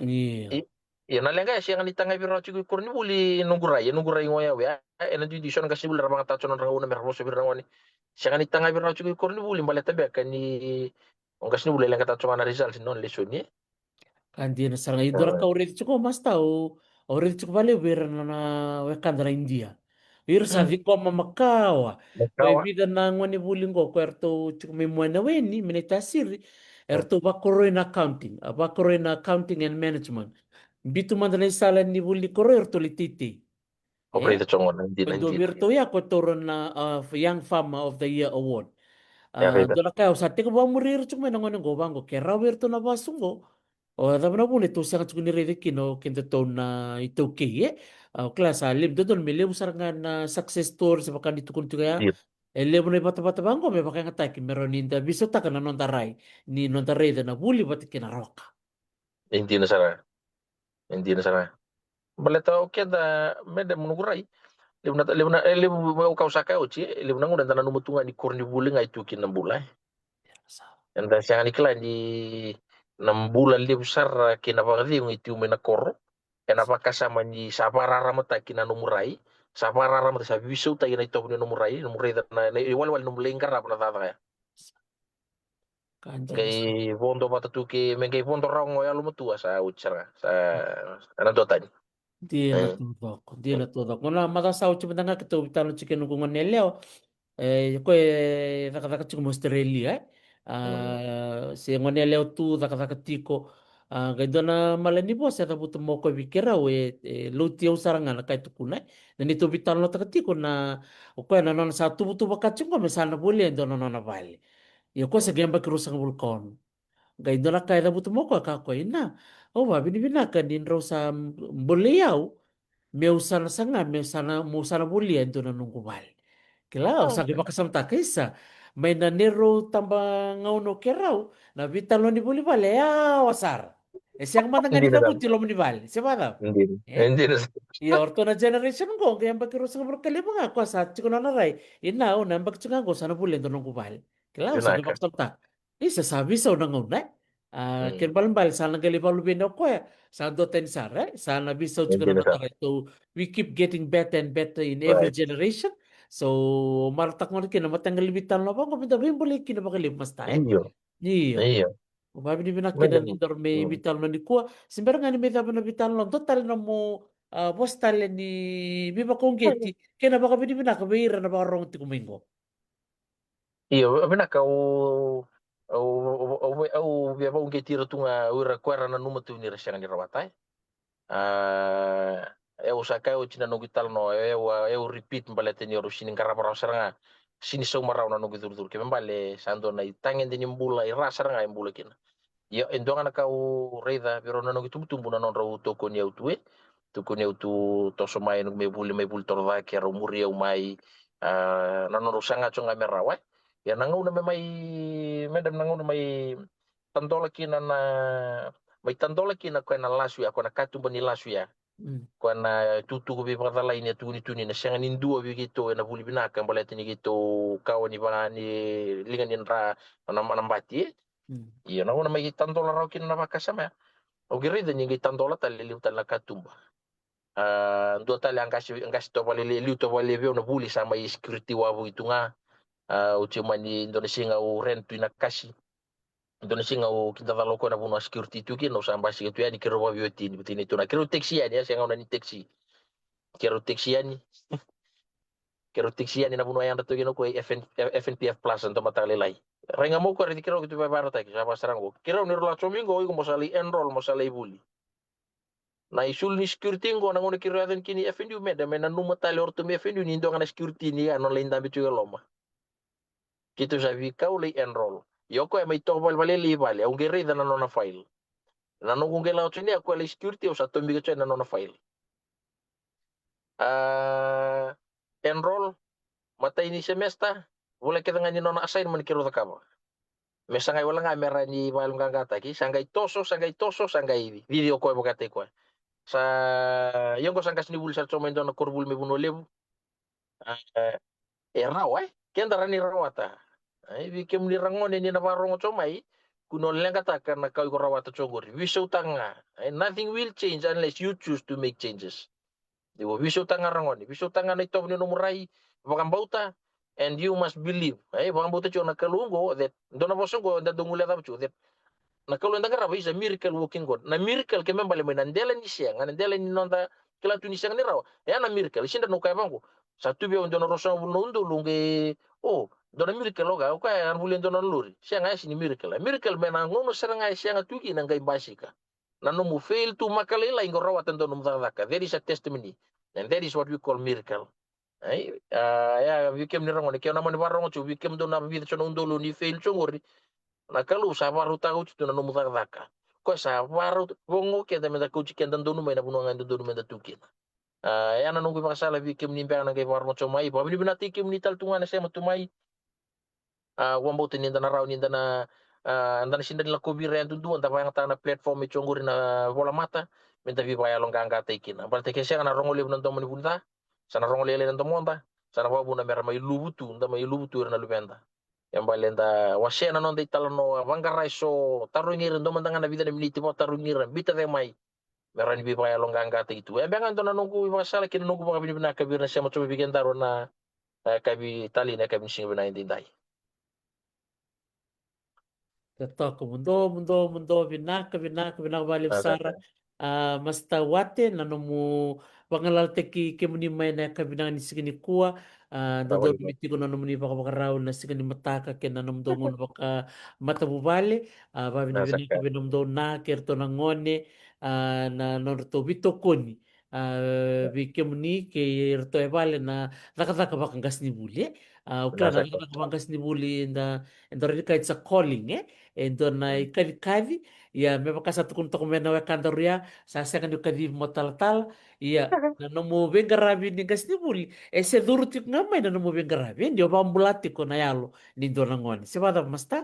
Io. I, io, na leqa ya sega ni tagavi rawa tiko i koronivuli e noqu rai, e noqu rai go ya, e, ena duidui so na qasenivuli era vagataka tiko na nodra gauna mera vosa vei ira na gone. Sega ni tagavi rawa tiko i koronivuli baleta beka ni o qasenivuli e leqataka tiko ga na results ni nona lesoni, e? Ka dina sara ga, e dua na ka au raica tiko, Masta, au, au raica tiko vakalevu vei ira na, na wekada na Idia. Ira sa ciqoma makawa. Makawa. E vica na gone vuli qo, ko eratou tiko mai Muaina, Weni, Minaitasiri. Eratou vakoroi na accounting, a, vakoroi na accounting and management. Biu tu mada na isala ni vuli ni koroi, eratou lai teitei. Au raica tiko ga na dina, dina. Dua vei iratou ya ko taura na, a, Young Farmer of the Year Award. A, dua na ka au sa tekivu vakamuri ira tiko mai na gone qo vaqo, ke rawa vei iratou na vasu qo. O cava na vuna e tou sega tiko ni raica kina o kedatou na iTaukei, e? A, o kila sa levu, dodonu me levu sara ga na success stories vaka ni tukuni tiko ya. E levu na ivatavata vaqo me vakayagataki me rawa ni da veisautaka na noda rai, ni noda raica na vuli vata kei na rawaka. E dina sara. E dina sara. Baleta o keda, madam, noqu rai, levu na, levu na, e, levu, au kau sa kaya oti, e, levu na gauna eda nanuma tu ga ni koronivuli ga e tu kina na bula, e. Eda sega ni kila ni na bula levu sara kei na vakacegu e tu mai na koro. Ena vakasama ni sa vakararamataki na nomu rai, sa vakararamataki, sa veisautaki na itovo ni nomu rai, nomu raica na, na iwalewale nomu lai qarava na cakacaka ya. Qai vodo vata tu ke, me qai vodo rawa ga o yalomatua, sa oti sara ga, sa, ena duatani. Dina taucoko, dina taucoko. Gauna macawa sa oti mada ga keitou veitalanoa tiko kei noqu gone yalewa. E, o koya e cakacaka tiko mai Australia, e? A, se gone yalewa tu cakacaka tiko. A, qai dua na malanivosa e cavuta mai o koya vei keirau, e, e lauti au sara ga na ka e tukuna, e? Na neitou veitalanoataka tiko na, o koya na nona sa tuvatuva ka tiko qo me sa na volia e dua na nona vale. Ia o koya sa qai yabaki ruasagavulu ka ono. Qai dua na ka e cavuta mai o koya, kaya o koya, ina, au vakavinavinaka ni drau sa bolei au meu sa na saga, meu sa na, meu sa na volia e dua na noqu vale. Kila, au sa qai vakasamataka, isa, mai na neirau tabagauna o keirau, na veitalanoa ni voli vale e yawa sara. E sega mada ga ni cavuti i loma ni vale, se vakacava? E dina. Ia o ratou na generation qo, qai yabaki ruasagavulu ka lima ga, o koya sa tiko na nona rai, ina, au na yabaki tiko ga qo sa na volia e dua na noqu vale. Kila, au sa qai vakasamataka. Isa, sa veisau na gauna, e? A, kena ibalebale sa na qai lai vakaluveni o koya, sa duatani sara, e? Sa na veisau tiko na noda rai. So we keep getting better and better in every generation. So marautaka gona kina na mataqali veitalanoa vaqo me da veibolei kina vakalevu, Masta, e? Io. Io. Vakavinavinaka kina ni daru mai veitalanoa nikua. Se bera ga ni mai cava na veitalanoa, dua tale na nomu, a, vosa tale ni veivakauqeti kei na vakavinavinaka vei ira na vakarorogo tiko mai qo. Io, vinaka, au, au, au, au, au via vakauqeti ira tu ga o ira ko era nanuma tu ni ra sega ni rawata, e. A, au sa kaya oti na noqu italanoa, au, au repeat baleta ni au sega ni qarava rawa sara ga, sega ni sauma rawa na noqu icurucuru. Kena ibalebale sa dua na itagede ni bula e ra sara ga e bula kina. Ia, e dua ga na ka au raica vei rau na noqu itubutubu na nodrau tokoni au tu, e. Tokoni au tu, toso mai noqu mai vuli, mai vuli torocake, rau muri au mai, a, na nodrau saga tiko ga me rawa, e. Ia na gauna me mai, madam, na gauna mai tadola kina na, mai tadola kina koya na lasu ya, koya na katuba ni lasu ya. Koya na tukutuku veivakacalai ni a tukuni tu ni na sega ni dua vei keitou ena vuli vinaka baleta ni keitou kawa ni vaga ni liga ni dra na, na bati, e. Io, na gauna mai tadola rawa kina na vakasama ya. Au qai raica ni qai tadola tale, levu tale na katuba. A, dua tale a qase, a qase tovolea, liu tovolea vei au na vuli sa mai security wavoki tu ga. A, au tiko mai ni dua na siga au rent tu i Nakasi. Dua na siga au kidacala o koya na vanua security tu kina, au sa basika tu yani, keirau vakaveiwatini, veiwatini tu na keirau taxi yani, a, se gauna ni taxi. Keirau taxi yani. Keirau taxi yani na vanua e yadra tu kina o koya i F N, F N P F Plaza, Domataka Lailai. Rai ga mai o koya, raici keirau, keitou vakayadrataki, sa vakasara qo. Keirau ni rau lako tiko mai qo, iko mo sa lai enroll, mo sa lai vuli. Na isulu ni security qo, na gauna keirau yaco yani kina i F N U, meda mai nanuma tale o ratou mai F N U ni dua ga na security ni a nona lai dabe tiko e loma. Keitou sa veikau lai enroll. Ia o koya mai toka valevale i vale, au qai raica na nona file. Na noqu qai lako tiko ni, o koya lai security, au sa tomika tiko na nona file. A, enroll, matai ni semester, vula kece ga ni nona assignment keirau cakava. Me sa qai wale ga me rawa ni vakayaloqaqataki, sa qai toso, sa qai toso, sa qai cici o koya, vakataki koya. Sa, ia qo sa qasenivuli sara tiko mai e dua na koronivuli mai Vanua Levu. A, e rawa, e? Keda rawa ni rawata. Ai, vei kemuni ragone ni na vakarogo tiko mai, kua ni leqataka na ka o iko rawata tiko qori. Veisautaka ga. Ai, nothing will change unless you choose to make changes. Iko veisautaka ga ragone, veisautaka ga na itovo ni nomu rai, vakabauta, and you must believe. Ai, vakabauta tiko na Kalou qo, that, dua na vosa qo, eda dau guilecava tiko, that na Kalou eda qarava is a miracle working God. Na miracle ke me bale mai na dela ni sega, na dela ni noda kila tu ni sega ni rawa. E a na miracle, sega ni dua na ka e vaqo. Sa tu vei au e dua na ruasagavulu na udolu qai, o, dua na miracle o koya, o koya e a vuli e dua na lori. Sega, e sega ni miracle. A miracle me na gauna sara ga e sega tu kina qai basika. Na nomu fail tu maka lailai qo rawata dua nomu cakacaka. That is a testimony. And that is what we call miracle. Ai, a, ia, vei kemuni ragone, ke o na mani vakarogo tiko, vei kemudou na vica tiko na udolu ni fail tiko qori. Na Kalou sa vakarautaka oti tu na nomu cakacaka. Koya sa vakarauta, vaqo keda meda kauti keda donu mai na vanua ga e dodonu meda tu kina. A, ia na noqu ivakasala vei kemuni beka na qai vakarogo tiko mai, vakavinavinakataki kemuni tale tu ga na sema tu mai. A, vakabauta ni da na rawa ni da na, a, da na sega ni lako vei ira yadudua, da vakayagataka na platform e tiko qori na volamata, meda veivakayaloqaqataki kina. Baleta ke sega na rogo levu na domo ni vunica, sa na rogo lailai na domoda, sa na vakavuna mera mai luvu tu, da mai luvu tu ira na luveda. E bale da wasea na noda italanoa, vaqara eso, tarogi ira, dua mada ga na vica na miniti, vakatarogi ira, biuta cake mai. Me rawa ni veivakayaloqaqataki tu. E beka ga e dua na noqu ivakasala kei na noqu vakavinavinaka vei ira na sema tiko mai vei kedaru ena, e, yakavi talei, na yakavi ni siga vinaka edaidai. Totoka, mudou, mudou, mudou, vinaka, vinaka, vinaka vakalevu sara. A, Master Wate, na nomu vagalalataki kemuni mai ena yakavi vinaka ni siga nikua. A, dodonu me tiko na nomuni vakavakarau ena siga ni mataka kei na nomudou gauna vakamatavuvale. A, vakavinavinaka vei nomudou na kei iratou na gone, a, na nodratou veitokoni, a, vei kemuni kei iratou e vale na cakacaka vakaqasenivuli, e. A, au kila na cakacaka vakaqasenivuli, eda, eda rawa ni kaya it's a calling, e. E dua na ikacikaci. Ia, me vaka sa tukuna toka mai na wekadaru ya, sa sega ni kacivi mo talatala. Ia, na nomu veiqaravi ni qasenivuli e se curu tiko ga mai na nomu veiqaravi, e, ni o vakabula tiko na yalo ni dua na gone. Se vakacava, Master?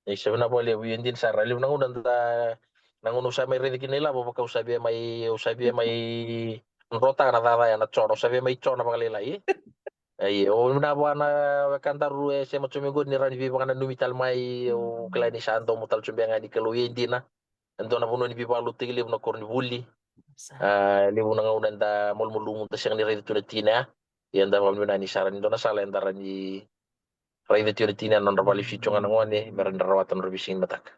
Isa, vinaka vakalevu. Ia, dina sara, levu na gauna da, na gauna au sa mai raica kina na ilavo, vaka au sa via mai, au sa via mai drotaka na cakacaka ya na jona, au sa via mai jona vakalailai. Ia, o vinaka vua na wekadaru e sema tiko mai qori ni rawa ni veivakananumi tale mai, au kila ni sa domo tale tiko beka ga ni Kalou. Ia, dina, e dua na vanua ni veivakalotutaki levu na koronivuli. A, levu na gauna eda malumalumu, da sega ni raica tu na tikina ya. Ia, da vakavinavinaka ni sa rawa ni dua na sala eda rawa ni raica tiko na tikina ya, na nodra vale, sui tiko ga na gone, me rawa ni ra rawata na nodra veisiga ni mataka.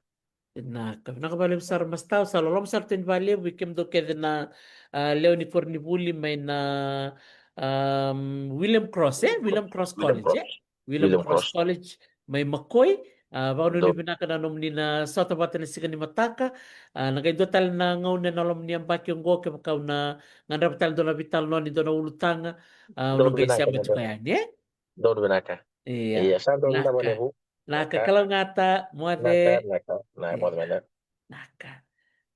Vinaka, vinaka vakalevu sara, Master. Au sa loloma sara tu yani vakalevu vei kemudou kece na, a, lewe ni koronivuli mai na, am, William Cross, e? William Cross College, e? William Cross College mai Makoi. A, vakanuinui vinaka na nomuni na sota vata ena siga ni mataka. A, na qai dua tale na gauna ena loma ni yabaki oqo, kevaka au na gadreva tale dua na veitalanoa ni dua na ulutaga, a, au na qai sema tiko yani, e? Donu vinaka. Ia. Ia, sa donu vinaka vakalevu. Naka, kalougata, moce. Naka, naka, na, moce mada. Naka.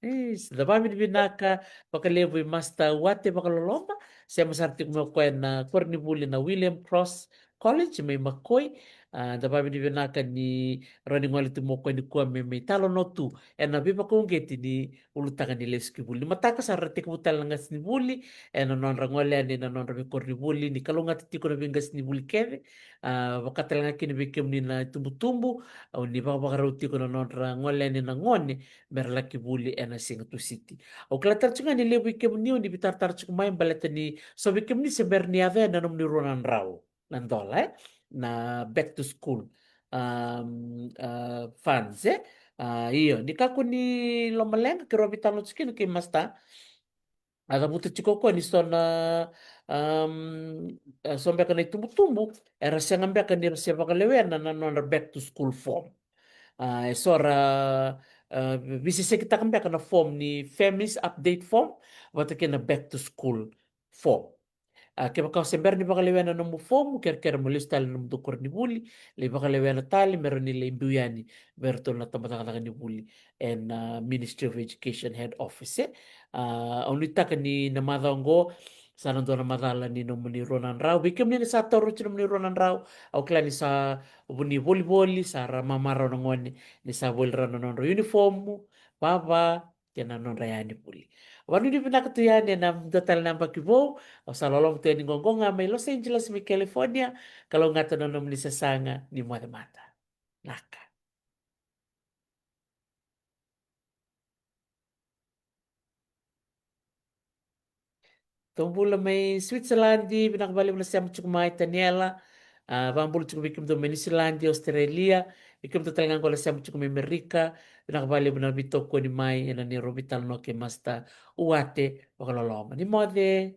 Isa, da vakavinavinaka vakalevu i Master Wate Vakaloloma, sema sara tiko mai o koya ena koronivuli na William Cross College mai Makoi. A, da vakavinavinaka ni rawa ni gole tu mai o koya nikua me, me talanoa tu ena veivakauqeti ni ulutaga ni lesu ki vuli. Ni mataka sa ra tekivu tale na qasenivuli ena nodra gole yani ena nodra veikoronivuli, ni kalougata tiko na veiqasenivuli kece, a, vaka tale ga kina vei kemuni na itubutubu, au ni vakavakarau tiko na nodra gole yani na gone me ra laki vuli ena siga Tusiti. Au kila tale tiko ga ni levu vei kemuni o ni veitaratara tiko mai baleta ni so vei kemuni se bera ni yaco yani na nomuni rua na drau na dola, e? Na back to school, um, uh, funds, e? Uh, io, ni kakua ni lomaleqa, keirau veitalanoa tiko kina kei Master. a cavuta tiko o koya ni so na, um, e so beka na itubutubu era sega beka ni ra se vakalewena na nodra back to school form. A, e so ra, a, veisesekitaka beka na form ni families update form vata kei na back to school form. A, kevaka o se bera ni vakalewena na nomu form, mo kerekere mo lesu tale na nomudou koronivuli, lai vakalewena tale me rawa ni lai biu yani vei iratou na tabacakacaka ni vuli ena, a, Ministry of Education head office, e. A, au nuitaka ni na macawa oqo sa na dua na macala ni nomuni rua na drau. Vei kemuni ni sa taura oti nomuni rua na drau, au kila ni sa vu ni volivoli, sa ra mamarau na gone ni sa voli rawa na nodra uniform, vava, kei na nodra yani vuli. Vanuinui vinaka tu yani ena dua tale na yabaki vou. Au sa loloma tu yani qo, qo ga mai Los Angeles, mai California. Kalougata na nomuni sasaga, ni moce mada. Naka. Tou bula mai Switzerland, vinaka vakalevu na sema tiko mai, Taniela. A, vakabula tiko vei kemudou mai Niusiladi, Australia, vei kemudou tale ga qo na sema tiko mai Amerika. Vinaka vakalevu na veitokoni mai ena neirau veitalanoa kei Master Uate Vakaloloma. Ni moce.